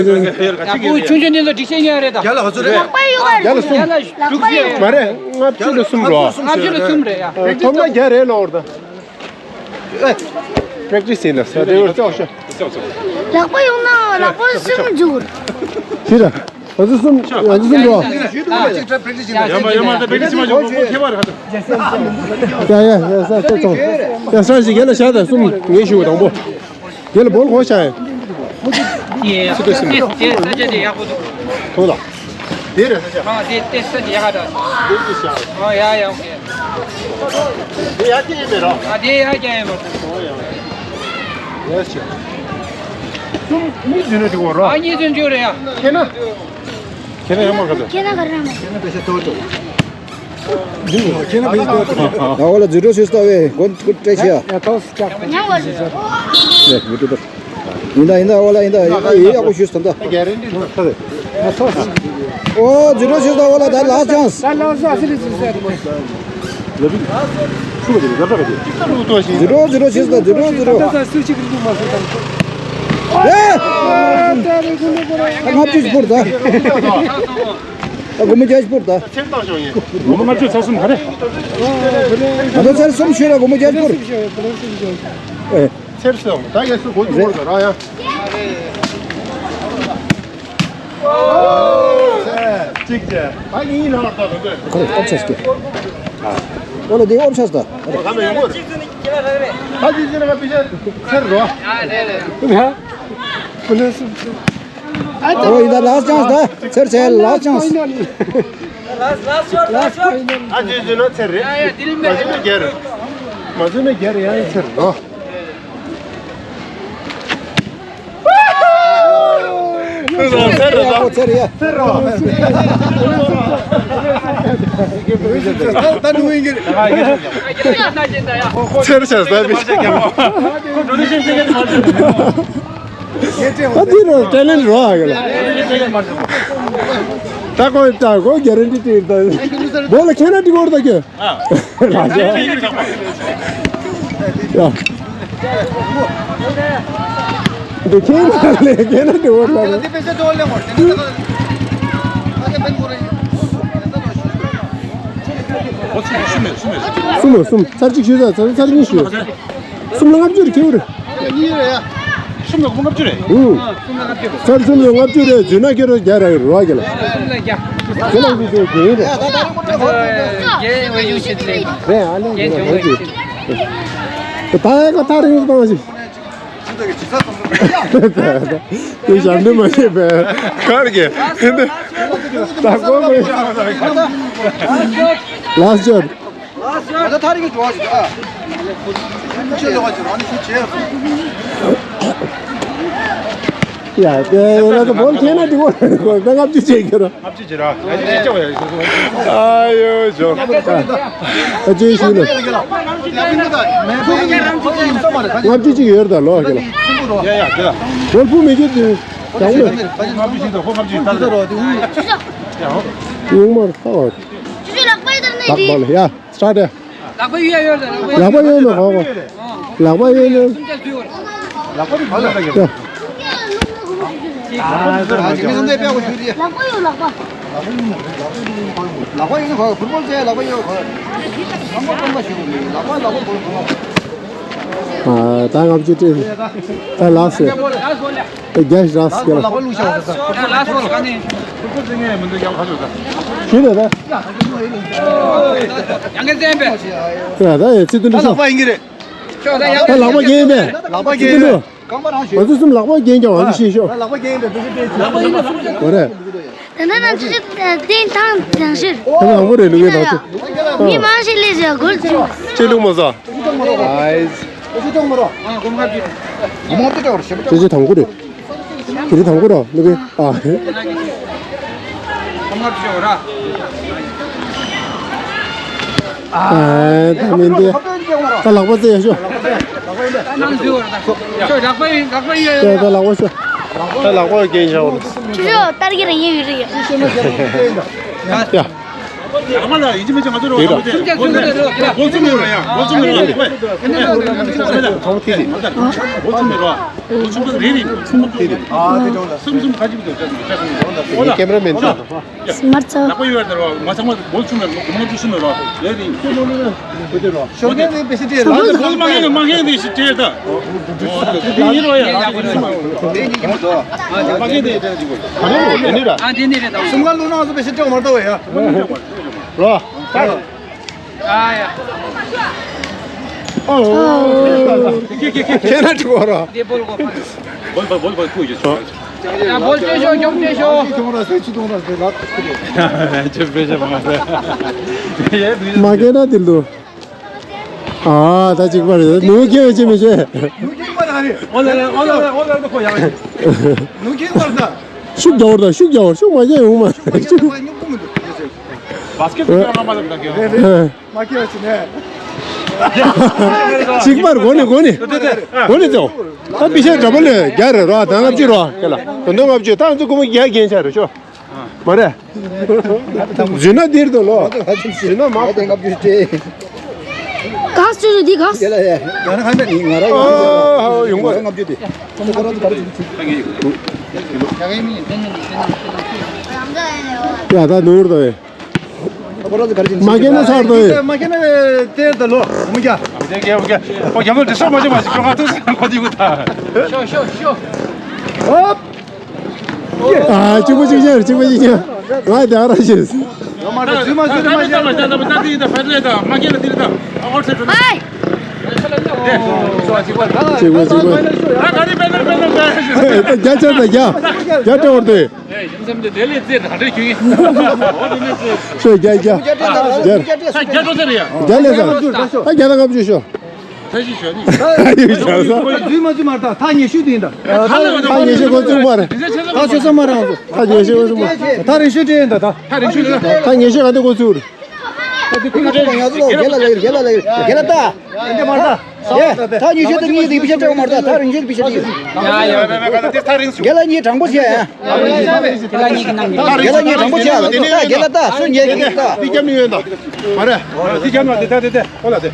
ཅིག་ཡ་བུ་ཆུང་ཆུང་འདི་ཚོ་སྒྲིག་ཆས་ཉོས་རེད་ད། རྒྱ་ལ་ག་ཚོད་རེད། ལག་པ་ཡོད་རེད། རྒྱ་ལ་གསུམ། རྒྱ་ལ་དྲུག་ཅུ་ཡོད། མ་རེད། ལྔ་བཅུ་ལ་གསུམ་རོ། ལྔ་བཅུ་ལ་གསུམ་རེད་ཡ། ཐོབ་ན་བརྒྱ་རེད་ལོ་ད། པྲེག་ཊིས་ཡིན་ད་ས་དེ་བར་ཙོག་ཤོ། ལག་པ་ཡོང་ན་ལག་པ་གསུམ་འཇུག་ཞི་ར། ང་ཚོ་གསུམ། ང་ཚོ་གསུམ་འགྲོ། ཡ་མ་ཡ་མ་ད་པྲེག་ཊིས་མ་བྱུང་ཁོ་ཁྱད་པར་ག་ད། ཡ་ཡ་ཡ་ས་ས་ཚོང་། ཡ་ས་ཞིག་ག་ལ་བཞག་ད་གསུམ་ངས་ཞུ་བ་དང་པོ། དེ་ལ་བོལ་གོ་ཤ་ཡ། ཡེ་ཡེ་ས་ཆ་དེ་ཡག་པོ་འདུག་ཐོང་ད། དེ་རེད་ས་ཆ། ཨ་དེ་དེ་ས་ཆ་ཡག་ག་འདྲ། དེ་དེ་ཤ། ཨ་ཡ་ཡ་ཨོ་ཁེ། དེ་ཡ་ཅི་ཡིན་མེད་རོ། ཨ་དེ་ཡ་ཅི་ཡིན་མེད། ཨོ་ཡ། ཡ་ཆེ། གསུམ་གཉིས་འཛིན་ན་འགྲིག་གོ་རོ། ཨ་གཉིས་འཛིན་འགྲིག་རེད་ཡ། ཁྱེད་ན། ཁྱེད་ན་ཡོད་མ་ག་ཚོད། ཁྱེད་ན་ག་རང་མེད། ཁྱེད་ན་པེ་ཤ་ཏོ་ཏོ། ཨ་འོ་ལ་ཛི་རོ་ཤུས་ཏ་ཝེ་གོ་གོ་ཏྲེ་ཤི་ཡ། ཡ་ཏོ་སི་ཀྱག་ཉང་བ་ཟེར། ལེ་མི་ཏུ་ཏོ། ཡིན་ད་ཡིན་ད་འོ་ལ་ཡིན་ད་ཡིན་ད་ཡིན་ཡག་པོ་ཞུས་ད་ད། ཨོ་ཛི་རོ་ཤུས་ད་འོ་ལ་ད་ལ་ཅང་སི། ད་ལ་ཟ་སི་ལི་ཟི་ཟ་རི་མོ། ཛི་རོ་ཛི་རོ་ཤུས་ད་ཛི་རོ་ཛི་རོ། ད་ད་སུ་ཅིག་རིག་མ་སོང་ད། ཨེ། ད་རེ་ཁུ་ནུ་པོ་ར། ལྔ་བཅུ་ཕུར་ད། ད་སྒོར་མོ་བརྒྱ་ཕུར་ད། སྒོར་མོ་ལྔ་བཅུ་ཚར་སོང་ག་རེ། ང་ཚོ་ཚར་གསུམ་ཞུས་ལ་སྒོར་མོ་བརྒྱ་ཕུར། ཨེ། ཚེར་སོང་ད་ཡ་སུ་གོ་ཚུ་བོར་ད་ར་ཡ། གཅིག་བྱས་ད་ཡིན་ལ་ད་ད་ད། ཁོ་ལ་ཨོབ་ཆས་ཀྱི། ཨོ་ལ་དེ་ཨོབ་ཆས་ད། ད་ཅི་ཅི་ན་པི་ཤ་ཚེར་རོ། ཨོ་ཡིན་ད་ལ་ཅང་ད་ཚེར་ཚེར་ལ་ཅང་། ཨ་ཅི་ཅི་ན་ཚེར་རེད། ཨ་ཅི་ན་རྒྱལ་རེད། མ་ཅི་ན་རྒྱལ་རེད་ཡ་ཡིན་ཚེར་རོ། ཚེར་རོ་ཚེར་རོ་ཚེར་རོ། ཚེར་བྱས་ཟ་བི། ཨ་འདི་རོ་ཊེ་ལེན་རོ་ཨ་ག་ལ། ད་ཁོ་ད་ཁོ་གྷ་རན་ཊི་ཏི་ད། བོ་ལ་ཁྱེད་ན་འདི་གོར་ད་ཁྱོད། ལགས་སོ། ཡ། འདི་ཁྱེད་ན་ལས་ཁྱེད་ན་འདི་འོར་ལ་རེད། གསུམ་ལ་གསུམ་ཚར་གཅིག་ཞུས་ཚར་ཚར་གཉིས་ཞུས། གསུམ་ལ་ལྔ་བཅུ་རེ་ཁྱེའུ་རེ། གཉིས་རེད་ཡ། གསུམ་ལ་ལྔ་བཅུ་རེད། ཨུ། ཚར་གསུམ་ལ་ལྔ་བཅུ་རེད་བརྗོད་ན་ཁྱེད་རང་རྒྱ་ར་རོ་གི་ལ། གསུམ་ལ་རྒྱ། ཁྱེད་རང་གི་ཚོད་དགོས་རེད། རྒྱ་ཝེ་ཡུ་ཤེད་རེད། རེད་ཨ་ལེ་རྒྱ་ཝེ་ཡུ་ཤེད་རེད། ད་ཡ་ག་ཐག་རིང་པོ་བཏང་ཞིག་དེ་ཞབས་འདྲེན་མ་བྱེད་པའི་གར་གྱི་ད་གོ་མི་ལ་སོར། ད་ཐག་རིང་གི་འགྲོ་བ་ཞིག་ཨ། ཁྱོད་ལོག་ཅིག་རང་ནི་ཤུགས་ཆེ་སོང་། ཡ་དེ་ལ་དུ་བོར་ཁྱེད་ན་དེ་བོར་དགོས་ད་ལྔ་བཅུ་བྱེད་ཀྱི་ར། ལྔ་བཅུ་བྱེད་ར། ཨ་ཡོ་ཇོ། ཨ་ཅེ་ཤུ་ནི། ལྔ་བཅུ་ཅིག་ཡོད་ད་ལོ་ཁྱེད་ལ། ཡ་ཡ་དེ་ལ། བོར་བུ་མི་རྒྱུ་དུ། ལྔ་བཅུ་ཞིག་ད་ཧོ་ལྔ་བཅུ་ཞིག་ད་ར། ཡ་ཧོ། ཡོང་མར་ཧ་བ། ལག་པ་ལ་ཡ། སྟྲ་ཏེ། ལག་པ་གཡོན་ཡོད་ལ་ལག་པ་ལག་པ་གཡོན་མེད་གོ་གོ། ལག་པ་གཡོན་ཡོད། སུམ་ཆ་ཚུད་བར། ལག་པ་རིག་པ་ལ་ཡ། ལག་པ་ཡོད་ལག་པ། ལག་པ་ཡོད་ན་གོ་ཕུར་པོལ་ཙེ་ལག་པ་ཡོད་གོ། ལག་པ་སྟོང་པ་ཞིག་ལག་པ་ལག་པ་གོ་གོ། ཨ་ད་ང་ཚོ་ཅི་ད་ལགས་སེ། རྒྱ་ཞག་སྐྱེལ། ལག་པ་བླུགས་ཤག་ཟེར། ལགས་སོ་ལགས་སོ། ཞུས་ལ་ད། ཡང་གི་བཙན་པས། ཡ་ད་ཡ་ཚིག་དོན་འདི་ཤོག་ལག་པ་ཡིན་གྱི་རེད། ཤོག་ད་ཡང་ད་ལག་པ་རྒྱན་པས། ལག་པ་རྒྱན་པས། རྐང་པ་རང་ཞོན། ང་ཚོ་གསུམ་ལག་པ་རྒྱན་ཀྱང་ང་ཚོ་ཤེས་ཤོག་ལག་པ་རྒྱན་པས་བེ་སི་ཏེ་ལག་པ་ཡིན་ན་གསུམ་ཆ། འོ་རེད། ད་ནི་ང་ཚོ་ཅི་ཐེངས་ཐང་རང་ཤེས། ད་ནང་པོ་རེད་ལུག་གི་ནང་ཚོ། མི་མང་ཞིག་ལས་ཟེར་གོ་ཅི། ཅི་ལུག་མ་ཟ། ཨའི། ཅི་ཅི་དང་པོ་རེད། དེ་ཅི་དང་པོ་རེད། དེ་རི་དང་པོ་རོ་ལུག་གི་ཨ། ཨ་ད་མིན་ཏེ། ད་ལག་པ་རྩེ་ཡ་ཤོ། ལག་པ་ཡིན་ལག་པ་ཡིན། ད་ལག་པ་ཤོ། ད་ལག་པ་རྒྱན་ཤོ། ཅི་ཅི་ཏར་གི་རེད་ཡིན་ཡིན་རེད། ཡ། ལག་པ་ལ་ཡིན་གཅིག་མིན་གཅིག་ང་ཚོ་རོགས་ཡག་པོ་བྱེད། སྒོ་ཚུགས་མེད་རོགས་ཡ། སྒོ་ཚུགས་མེད་རོགས་ཡ། སྒོ་ཚུགས་མེད་རོགས། སྒོ་ཚུགས་མེད་རོགས། སྒོ་ཚུགས་མེད་རོགས། སྒོ་ཚུགས་མེད་རོགས། ཨ་དེ་ཀྲོང་ལ། གསུམ་གསུམ་ག་ཅིག་འདུག་ཅག་འདུག་ཅག་འདུག་ཅག་འདུག་ཀེམ་ར་མེན་ཚོ། མར་ཚོ། ལག་པ་ཡོད་ར་དེ་རོགས་མ་ཚང་མ་སྒོ་ཚུགས་མེད་རོགས། སྒོ་ཚུགས་མེད་རོགས། ཡོད་དེ། ཞོགས་ཀས་ནས་བེ་སི་ཏྲེ་ལ་ནས་སྒོ་མ་ཁེངས་མ་ཁེངས་དེ་ཞིག་ཏྲེ་ད། དེ་ཡིན་རོགས་ཡ། དེ་ཡིན་གྱི་མི་འདུག་མ་ཁེངས་དེ་ཡིན་དྲན་གྱི་དགོས། ག་རེ་རོགས་དེ་ནི་ར། ཨ་དེ་ནི་རེད་ད། གསུམ་ཀ་ལུག་ནང་སུ་བེ་སི་ཏྲེ་མ་གཏོགས་ཡ། རོ། ཨ་ཡ། ཨོ། ཁྱེད་ན་ཁྲི་བ་ར། དེ་བོལ་གོ་ཕ། བོལ་བོལ་བོལ་བོལ་ཁུ་ཡོད། ཡ་བོད་སྐྱོད་ཤོག་སྐྱོད་སྐྱོད་ཤོག་ཁྱོད་ཐོང་ར་སེ་ཆུ་ཐོང་ར་སེ་ལགས། ཁྱོད་པེ་ཤ་མ་སེ། མ་གེ་ན་དེ་ལོ། ཨ་ད་ཅིག་པར་ནུ་ཁྱེད་ཅི་མི་ཤེས། ནུ་ཁྱེད་པར་ཨ་རེ། ཨོ་ལ་ལ་ཨོ་ལ་ལ་ཨོ་ལ་ལ་ཁོ་ཡང་། ནུ་ཁྱེད་པར་ད། ཤུགས་རྒྱག་བར་ད་ཤུགས་རྒྱག་བར་ཤུགས་མ་རྒྱག་ཡོང་མ། བ་སི་ཀེ་ཊི་ཀ་ང་མ་ལ་ད་གེ། མ་ཁྱེད་ཅི་ནས། ཅིག་པར་གོ་ནི་གོ་ནི། གོ་ནི་ཙོ། ད་པི་ཤ་འདྲ་པོ་ལས་རྒྱ་རེ་རོ་ད་ལྔ་བཅུ་རོ་ཁེ་ལ། དོན་དོན་ལྔ་བཅུ་ད་ཚོ་ཀུ་མུ་རྒྱ་རྒྱན་ཆ་རེ་ཤོ། མ་རེད། རྫུན་ན་འདིར་དུ་ལོ། རྫུན་ན་མ། ག་ཅུ་ཅུ་འདི་ག་ཡ་ན་ཁ་ན་ནི་ང་ར་ཡོང་གོ། ལྔ་བཅུ་དེ། ཡ་ད་ནོར་དོ། མ་ཁེ་ན་ཚར་དོ། མ་ཁེ་ན་དེར་དུ་ལོ་མུ་རྒྱ། ཨོ་རྒྱ་མོ་འདི་སོ་མ་ཅི་མ་ཅི་ཁྱོད་ང་ཐུག་སེ་ཁོ་དེ་གུ་ད། ཤོ་ཤོ་ཤོ། ཨོ། ཨ་གཅིག་པོ་གཅིག་ཆར་གཅིག་པོ་གཅིག་ཆར། ང་དེ་ཨ་ར་ཤེས། ཧའི། གཅིག་པོ་གཅིག་པོ། རྒྱ་ཆར་དང་རྒྱ། རྒྱ་སྤྲད་བར་དུ། ཤོ་རྒྱ་རྒྱ། རྒྱ་རྒྱ་ལས་ས། ཨ་རྒྱ་དང་ལྔ་བཅུ་ཤོ། ཐ་ཤི་ཤོ་ནི། ཡུལ་ཤ་ས། འཛུལ་མ་འཛུལ་མ་རེད་ད། ཐག་ཉེ་ཤོས་དེ་ཡིན་ད། ཐག་ཉེ་ཤོས་ཁོ་བཙུགས་མ་རེད། ཐག་ཆོད་ས་མ་རེད། ཐག་ཉེ་ཤོས་ཁོ་བཙུགས་མ་རེད། ཐག་རིང་ཤོས་དེ་ཡིན་ད་ད། ཐག་རིང་ཤོས་ད། ཐག་ཉེ་ཤོས་ག་དེ་ཁོ་བཙུགས་རེད། ད་དེ་ཁོ་ང་ཚོ་ལོ་རྒན་ལ་ལ་རྒན་ལ་ལ་རྒན་ལ་ད། འདི་མ་རེད་ད། ཐག་ཉེ་ཤོས་དེ་གཉིས་དེ་པི་ཤ་སྤྲད་མ་རེད་ད། ཐག་རིང་ཤོས་པི་ཤ་དེ་ཡིན། རྒན་ལ་གཉིས་དྲང་པོ་བྱས་ཡ། རྒན་ལ་གཉིས་དྲང་པོ་བྱས་ཡ། ད་རྒན་ལ་ད་སུ་ཉེ་གི་ད། འདི་རྒྱབ་ནས་ཡོད་ད། མ་རེད། འདི་རྒྱབ་ནས་དེ་ད་དེ་དེ་ཨོ་ལ་དེ།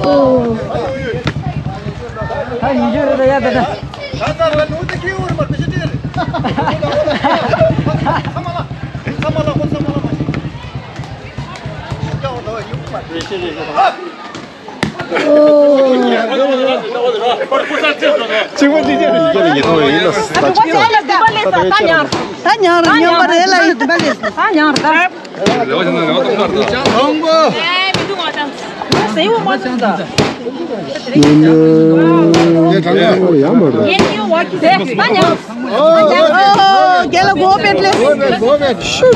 ཨོ། ད་ཡིན་རྒྱུ་རེད་ད་ཡ་ད་ད། གཅིག་པ་གཅིག་རྐྱང་རེད། ད་ཉང་རེད། ཉང་པ་རེད་ལ་ཡིན། ད་ཉང་རེད། ད་ཡང་མ་རེད། རྒན་ལགས་གོ་བེད་ལེ། ཤུ་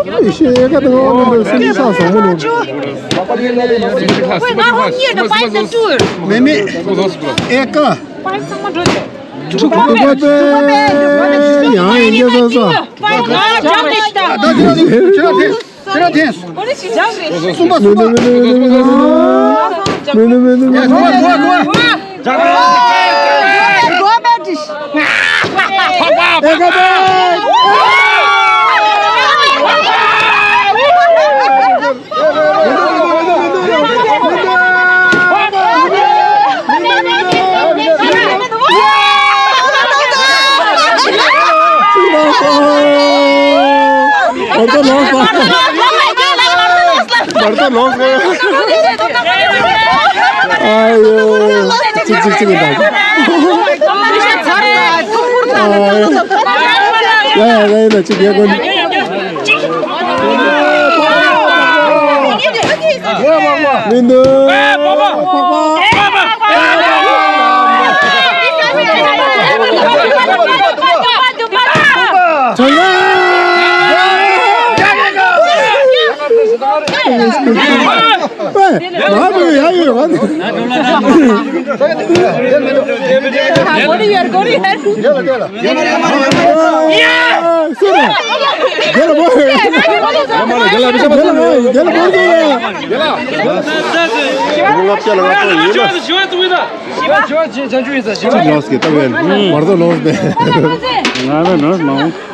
ཀྱ་ཤེ་ཡ་ཀ་དང་ཨོ་ལེ་སི་ནི་ས་ས་མོ་ནོ། མེ་མེ་ཨེ་ཀ་ཕ་ཚང་མ་འགྲོ་རྒྱུ། ཕྲུ་གུ་པ་པེ་ཡང་ཡིན་རྒྱ་ས་ས། ཕ་ཚང་མ་འགྲོ་རྒྱུ་ད། ད་ཁྱེད་རང་ཚོ་ཁྱེད་རང་ཚོ་ཁྱེད་རང་ཚོ། གསུམ་པ་གསུམ་པ། མེ་ནེ་མེ་ནེ་མེ་ནེ་མེ་ནེ། གོ་བ་གོ་བ་གོ་བ། ཨ་ཡོ། ཅིག་ཅིག་ཅིག་ཡིན་ད། ཡ་ཡ་ཡ་ཡ་ཅིག་ཡ་གོ་ནི། མི་འདུག་ཅིག་ལོས་ཀྱི་ལྟ་བས་མར་དོ་ལོས་པས། ང་ལ་ནོར་མང་།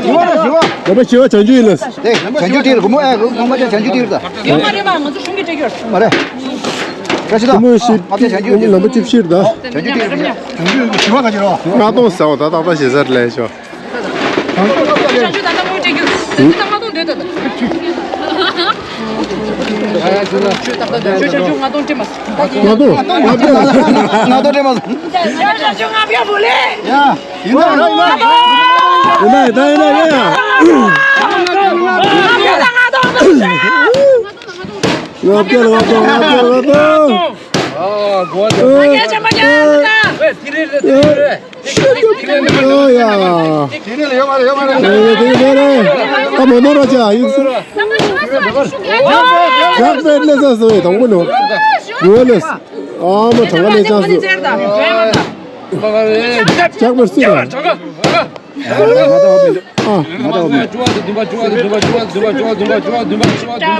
བཞི་བ་རེད། བཞི་བ། ལམ་པ་བཞི་བ་བྱང་ཆུབ་ཡིན་ལ། དེ་བྱང་ཆུབ་ཁྲིད་རེད། སྒོར་མོ་ཨེ་སྒོར་མོ་ཅན་བྱང་ཆུབ་ཁྲིད་རེད་ད། ཡོད་མ་རེད་མ། ང་ཚོ་གཞུང་གི་སྤྲད་རྒྱུ་རེད། མ་རེད། བཀྲ་ཤིས་ད། སྒོར་མོ་བཞི། ལམ་པ་བཅུ་བཞི་རེད་ད། བྱང་ཆུབ་ཁྲིད་རེད། བཞི་བ་ག་ཅི་རེད། ལྔ་སྟོང་ཟེར་བ་ད་ཏག་ཏག་ཞེ་ས་རེད་ལས་ཤོག་བྱང་ཆུབ་ད་ལྟ་དངུལ་སྤྲད་རྒྱུ་རེད། ད་ལྔ་སྟོང་འདོད་ད། ཁྱོད་བྱང་ཆུབ་ལྔ་སྟོང་སྤྲད་མ་སོང་། ལྔ་སྟོང་། ལྔ་སྟོང་སྤྲད་མ་སོང་། ཁྱོད་བྱང་ཆུབ་ལྔ་བརྒྱ་བུ་ལེ། ཡ། ཡིན་ན་ཡིན་ན་ཡིན་ན། ཡིན་ན་ཡིན་ན་ཡིན་ན་ཡ། ལྔ་བརྒྱ་ལ་ལྔ་སྟོང་། ལྔ་བརྒྱ་ལ་ལྔ་སྟོང་། ལྔ་བརྒྱ་ལ་ལྔ་སྟོང་། ཨ། གོ་བ་དེ། ཨ་ཡ། ཅམ་པ་ཉལ་ད། ཨ་ཡ། དེ་ནས་ཡོད་མ་རེད། ཡོད་མ་རེད། ཨ་མོ་ནོར་བ་ཅག་ཡིན་ཟེར། རག་པའི་གནས་ས་སོ་ཡི་དང་པོ་ནོ། ཡོད་ལེ། ཨ་མ་གྲངས་ཀ་ལས་ཅག་སོ། ལྕགས་པར་སུ་ར། ཨ།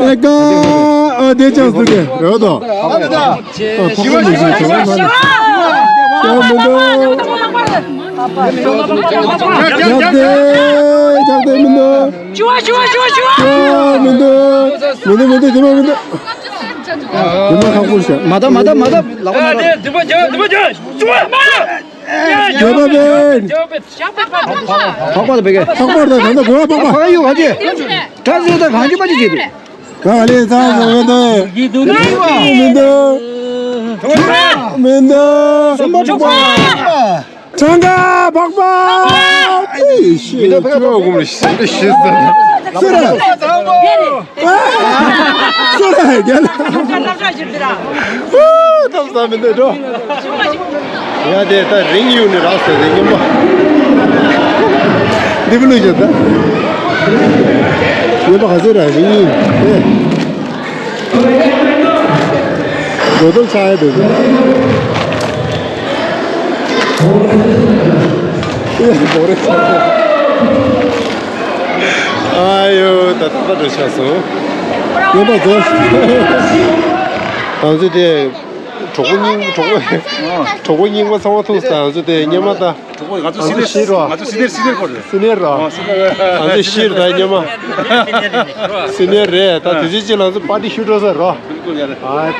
ཨེ་ཀ། ཨ་དེ་ཅག་སུ་གེ་རོ་དོ། ཨ་ཕོ་ཁ་མི་ཞིག་བྱུང་བ་མ་རེད། ཡང་མི་འདུག་ཡག་དེ་ཡག་དེ་མི་འདུག་ཅུ་བ་ཅུ་བ་ཅུ་བ་ཅུ་བ། མི་འདུག་མི་འདུག་མི་འདུག་དེ་མ་མི་འདུག་དེ་མ་ཁག་པོ་ཤ། མ་ད་མ་ད་མ་ད་ལག་པ་མ་ད། དེ་དེ་མ་ཅུ་བ་དེ་མ་ཅུ་བ་ཅུ་བ་མ། རྒྱལ་བ་བན། ཕག་པ་དང་བེ་གེ། ཕག་པ་དང་ད་ནི་གོ་བ་ཕག་པ། ཕག་ཡོད་ག་ཅེ། གྲྭ་ཟེར་དང་གང་ཅི་མ་ཅི་བྱེད་དུ། ག་ལེ་ཚང་ཚང་མི་འདུག་མི་འདུག་མི་འདུག་གྲངས་ཀ་ཕག་པ། ཨེ་ཤི། མི་འདུག་ཕག་པ། ཅོ་གུམ་ཤི་ཤི་ཟ། སུ་རེད། སུ་རེད་རྒྱལ། ཨོ་ཐབས་ཟ་མི་འདུག་འགྲོ། ཡ་དེ་ད་རིང་ཡུག་ནི་རག་ཟེར་དེ་སྙོམས་པ། འདི་བུ་ལུས་ཀྱང་ད། སྙོམས་པ་ག་ཚོད་རག་རིང་ཡུག་ནི། རྡོ་ཐོབ་ཆགས་ཡ་འདུག་ཨ་ཡོ་ད་ད་ད་འགྲོ་ཆགས་སོང་། སྙོམས་པ་ཚོ། ང་ཚོ་དེ། གྲོགས་པོ་རྙིང་གྲོགས་པོ་གྲོགས་པོ་རྙིང་པ་ཚང་མ་ཐུག་ས་ང་ཚོ་དེ་སྙེ་མ་ད། གྲོགས་པོ་ང་ཚོ་སི་ནེར་ང་ཚོ་སི་ནེར་སི་ནེར་ཁོ་རེད། སི་ནེར་ར། ཨ་སི་ནེར་ང་ཚོ་ཤི་ར་ད་སྙེ་མ། སི་ནེར་རེད་ད། དེ་ཚོའི་ཅི་ལང་ཚོ་པར་ཏི་ཤུ་འགྲོ་ས་ར། ཨ་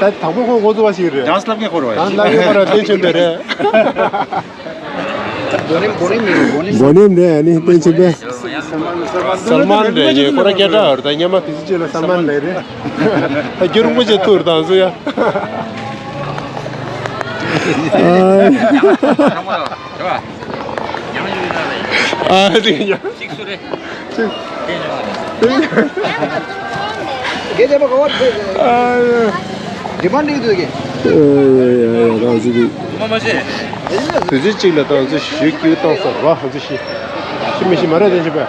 ད་དང་པོ་ཁོ་འགོ་ཚུགས་པ་ཞིག་རེད། ཌན་སི་ལབ་མཁན་ཁོ་རེད། ཌན་སི་ལབ་མཁན་ཁོ་ར་བསྟན་ཆོས་འདོད་རེད། སྒོ་ནེམ་སྒོ་ནེམ་མི་རུང་སྒོ་ནེམ། སྒོ་ནེམ་རེད། ཨ་ནི་བསྟན་ཆོས་པས། སལ་མན་རེད། ངས་ཁོ་ར་སྐད་གྲགས་ཡོད་རེད། ད་སྙེ་མ་དེ་ཚོའི་ཅི་ལ་སལ་མན་ལབ་རེད། ད་རྒྱུ་རིན་པོ་ཆེ་ཐུག་རེད་ད་ང་ཚོ་ཡ། ཨ་དེ་ཡ། གཅིག་སུ་རེད། གཅིག་གཅིག་ཨ་ཡ། ཌི་མན་ཌི་འདུག་གི། ཨ་ཡ་ཡ་ཡ་ད་ཅི་འདུག་དུས་ཚོད་གཅིག་ལ་ད་ང་ཚོ་ཞུ་སྐྱིད་བཏང་ས་ར་ང་ཚོ་ཤི། ཤི་མི་ཤི་མ་རེད་དེ་ཤི་པས།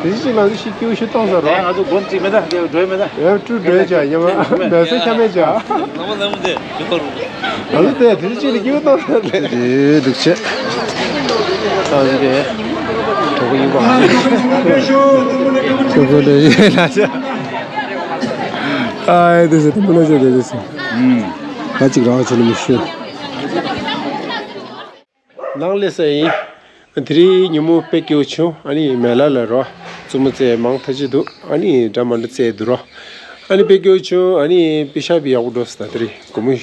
དུས་ཚོད་གཅིག་ལ་ང་ཚོ་ཤི་སྐྱིད་ཤི་བཏང་ས་ར། ང་ཚོ་སྒོམ་གཅིག་མེད་ད་འགྲོ་མེད་ད། ཡ་ཀྲུ་འགྲོ་བྱ་ཡ་མ་མེད་ས་ཆ་མེད་བྱ། ལ་མ་ལ་མ་དེ། ང་ཚོ་དེ་དེ་ཅི་ལ་སྐྱིད་པོ་གཏོང་ས་རེད། དེ་འདུག་ཆེ། ད་འདི་གྲོགས་པོ་ཡིན་པ། གྲོགས་པོ་འདྲ་ཡིན་ལ་ཆ། ཨ་ཨེ་དེ་ཟེར་དེ་མི་ལ་ཟེར་དེ་དེ་ཟེར། ད་ཅིག་རང་ཆེ་ནི་མི་ཤེས། ནང་ལས་ས་ཡིན། དེ་རིང་ཉིན་མོ་དཔེ་སྐྱིད་པོ་བྱུང་། ཨ་ནི་མེ་ལ་ལ་རོ། བཙུན་མོ་བཙལ་མང་ཐག་ཆོད་འདུག་ཨ་ནི་འདྲ་མ་འདྲ་བཙལ་འདུག་རོ། ཨ་ནི་དཔེ་སྐྱིད་པོ་བྱུང་། ཨ་ནི་པེ་ཤ་བི་ཡག་པོ་འགྲོ་སོང་། ད་དེ་རིང་དགོང་མོ་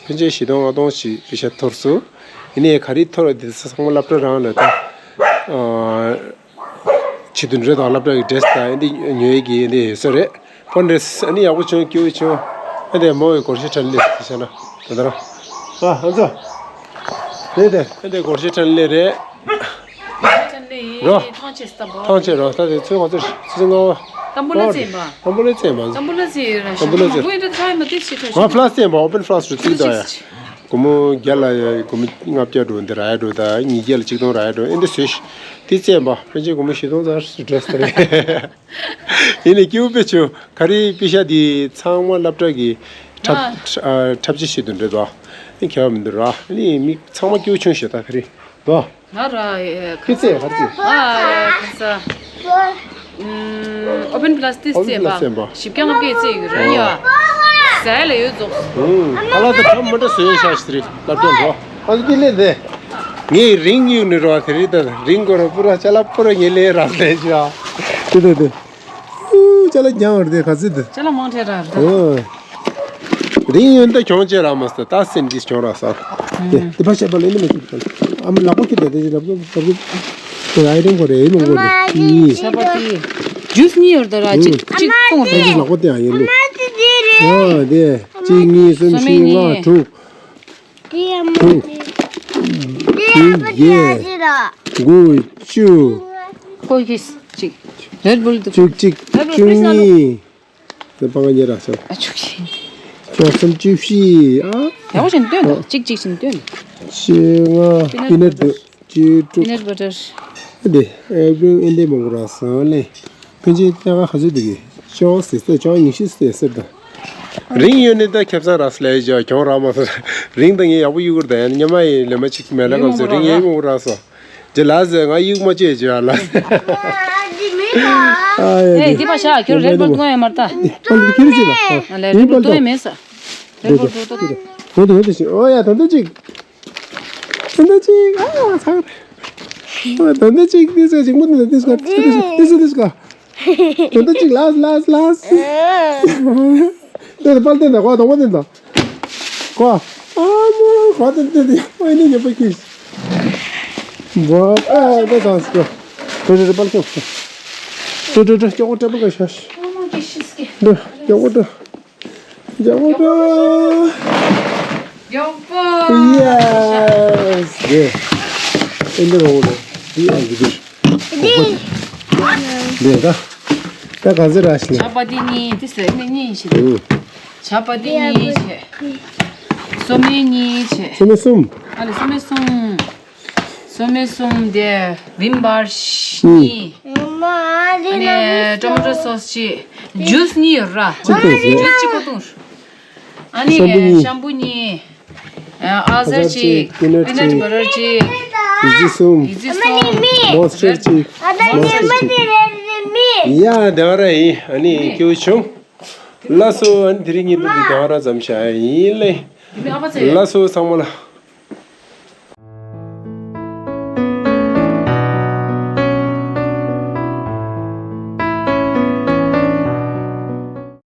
ཕན་ཆད་བཞི་སྟོང་ལྔ་སྟོང་ཞིག་པེ་ཤ་འཐོར་སོང་། ཡིན་ནའི་ག་རེ་འཐོར་བ་འདི་ཚང་མ་སློབ་གྲྭ་རང་ལ་ད། ཆེད་དུ་འགྲོ་དང་སློབ་གྲྭ་གི་ཌེ་རེ་སི་དང་འདི་ཉོ་ཡས་ཀྱི་འདི་ཡོད་ས་རེད། ཕོན་རེད། ཨ་ནི་ཡག་པོ་བྱུང་། སྐྱིད་པོ་བྱུང་། ཨ་འདི་མོ་བའི་སྒོར་གཞས་ཁྲ་ལེ་ཤ་ན་ད་ད་ར། ཨ་ཨ་ཚོ། དེ་དེ་ཨ་འདི་སྒོར་གཞས་ཁྲ་ལེ་རེད། ཅན་ལེ་རོ། ཐང་ཆད་སྟབས་པོ། ཐང་ཆད་རོ། ད་དེ་ཚོའི་ང་ཚོ་ཚིག་ལྔ་པ། ཏམ་བུ་ལ་ཙེ་མ། ཏམ་བུ་ལ་ཙེ་མ། ཏམ་བུ་ལ་ཙེ་ར། ཏམ་བུ་ལ་ཙེ། ང་ཕ་ལ་སི་ཙེ་མ། ཨོ་པན་ཕ་ལ་སི་རུ་ཚིག་དོ་ཡ། སྒོར་མོ་བརྒྱ་ལ་ཡ། སྒོར་མོ་ལྔ་བརྒྱ་འགྲོ་འདི་རག་ཡ་འགྲོ། ད་ཉིས་བརྒྱ་ལ་གཅིག་སྟོང་རག་ཡ་འགྲོ། ཨེ་འདི་བཟོས་ཤིག་དེ་བཙལ་བ་ཕལ་ཆེར་སྒོར་མོ་བཞི་སྟོང་ཙམ་ཌེ་རེ་སི་དེ་རེད། ཡིན་ནའི་སྐྱིད་པོ་དཔེ་བྱུང་། ག་རེ་པེ་ཤ་དེ་ཚང་མ་སློབ་གྲྭ་གི་འཁྲབ་ཨ་འཁྲབ་ཆས་ཆེད་དུ་འདྲ་འདུག་ཨ་ནི་ཁྱད་པར་མི་འདུག་ར། ཨ་ནི་མི་ཚང་མ་སྐྱིད་པོ་བྱུང་ཤག་ད་ག་རེ་འདུག་ང་ར་ཨེ་ཁ་ཁྱི་ཙེ་ག་རེ་ཙེ། ཨ་ཁ་ས། ཨོ་པན་ཕ་ལ་སི་ཏི་ཙེ་མ། ཨོ་པན་ཕ་ལ་སི་ཙེ་མ། བཞི་བརྒྱ་ལྔ་བརྒྱ་ཙེ་ཡོད་ར་ཡ། ད་ལ་ཡོད་རྫོགས། ཧུམ། ཁ་ལག་དང་ཁྲམ་མི་འདྲ་བཟོས་ཤག་ཤི་རི་སློབ་སྦྱོང་འགྲོ། ཨ་ཙི་ལེ་དེ། ངས་རིང་ཡུག་ནི་རོ་དེ་རི་ད་རིང་གོ་ར་པུ་ར་ཅ་ལ་པུ་ར་ངས་ལེ་ར་ལེ་ཤ། དེ་དེ་དེ། ཨུ་ཅ་ལ་རྒྱང་བར་དེ་ག་ཚི་དེ། ཅ་ལ་མང་ཆེ་ར་དེ། ཨོ། རིང་ཡོད་ད་གྱོང་ཆེ་ར་མ་སྟ་ད་སེམས་ཀྱིས་གྱོང་ར་ས། དེ་དེ་ཕ་ཤ་པ་ལེ་ནི་མ་ཁྱུད་ཨ་མ་ལག་པ་ཁྱུད་དེ་དེ་ལག་པ་ལག་པ། དེ་ཨའི་རིང་གོ་རེ་ལུང་གོ་རེ། ཤ་པ་དེ། ཇུས་གཉིས་ཡོད་ད་ར་གཅིག་གཅིག་གཏོང་རེ། ལག་པ་དེ་ཡང་ཡིན་ལུགས། ཨོ་དེ། གཅིག་གཉིས་གསུམ་བཞི་ལྔ་དྲུག་དྲུག་བརྒྱད། དགུ་བཅུ། ཀོ་ཡིས་གཅིག་རེད་བུལ་དུ། བཅུ་གཅིག་བཅུ་གཉིས། དེ་པང་ཉེ་ར་སོ། ཨ་བཅུ་གཅིག་བཅུ་གསུམ་བཅུ་བཞི། ཨ། ཡག་པོ་ཞིག་སྟོན་དང་གཅིག་གཅིག་ཞིག་སྟོན། བཅུ་ལྔ་པི་ནཊ་བ་ཊར། བཅུ་དྲུག་པི་ནཊ་བ་ཊར། དེ་ཨེ་བི་ཨེ་འདི་མང་པོ་ར་སོ་ལེ། ཕན་ཆད་ལྟ་ག་ཧ་ཟི་འདུག་གི། ཅོག་ཟེར་ས་ཅོག་ཉི་ཤུ་ཟེར་ཟེར་དང་། རིང་ཡོད་ནི་ད་ཁེབས་ས་ར་སི་ལས་ཅོག་གྱོང་ར་མ་སོ། རིང་ད་ངས་ཡག་པོ་གཡུག་གུར་ད་ཡང་ཉི་མ་ཡི་ལེ་མ་ཅིག་མེ་ལ་ཡི་གམ་སོ་མང་པོ་ར་རིང་ཡི་མང་པོ་ར་སོ། ཇེ་ལ་ཟེ་ང་གཡུག་མ་ཅེ་ཇེ་ལ་ཟེ། ཨ་ཡ་ཨེ་འདི་པ་ཤ་ཁྱོད་རེད་བོལ་གཏོང་ཡ་མར་ད། ཨ་ལེ་རེད་བོལ་གཏོང་ཡ་མེད་ས། རེད་བོལ་གཏོང་ཡ་མེད་ས། རེད་བོལ་གཏོང་། ཨོ་ཡ་ད་ད་ཅིག་ད་ད་ཅིག་ཨ་ཚང་། ཨོ་ད་ད་ཅིག་དེ་ཟེ་ཅིག་མོ་ད་དེ་ཟེ་དེ་ཟེ་དེ་ཟེ། ད་ད་ཅིག་ལ་ལ་ལ། དེ་པལ་དེ་ད་གོ་དང་པོ་དེ་ད། ཀོ། ཨ་མོ་ཀོ་དེ་དེ་དེ་ཨོ་ནི་ཉོ་པ་ཀི། བོ་ཨ་དེ་ད་སྐོ། དེ་དེ་པལ་ཀོ། དེ་དེ་དེ་ཀྱོ་ཀོ་ཏྲ་པལ་ཀ་ཤ་ཤ། དེ་ཀྱོ་ཀོ་ཏྲ། ཀྱོ་ཀོ་ཏྲ། ཡོང་པོ། ཡེས། དེ་ཨེ་འདི་རོ་ལོ། དེ་ཨ་འདི་དེ། དེ་ད། ད་ག་ཟེ་ར་ཤི་ལ། ཇ་པ་ཏི་གཉིས་དེ་ཟེར་ནི་གཉིས་ཤི། ཨུ། ཇ་པ་ཏི་གཉིས་བྱས། སོ་མའི་གཉིས་བྱས། སོ་མའི་གསུམ། ཨ་ལེ་སོ་མའི་གསུམ། སོ་མའི་གསུམ་དེ་བིམ་བར་ཤ་གཉིས། ཨ་ནི་ཊོ་མ་ཊོ་སོ་སི་གཅིག་ཇུས་གཉིས་ཡོད་ར། གཅིག་དང་ཟེར། ཇུས་གཅིག་པོ་བཏུང་། ཨ་ནི་ཤམ་པུ་གཉིས། ཤམ་པུ་གཉིས། ཨ་ཟར་གཅིག་པི་ནཊ་བ་ཊར་གཅིག་ཡི་ཙི་གསུམ། ཡི་ཙི་གསུམ། མོས་ཅར་གཅིག་མོས་ཅར་གཅིག་ཡ་དེ་བ་ར་ཡིན། ཨ་ནི་ཀྱུ་ཆུང་། ལ་སོ་ཨ་ནི་དེ་རིང་ཉིན་དུ་དེ་བ་ར་ཙམ་བྱ་ཡིན་ལེ། ལ་སོ་ཚང་མ་ལ།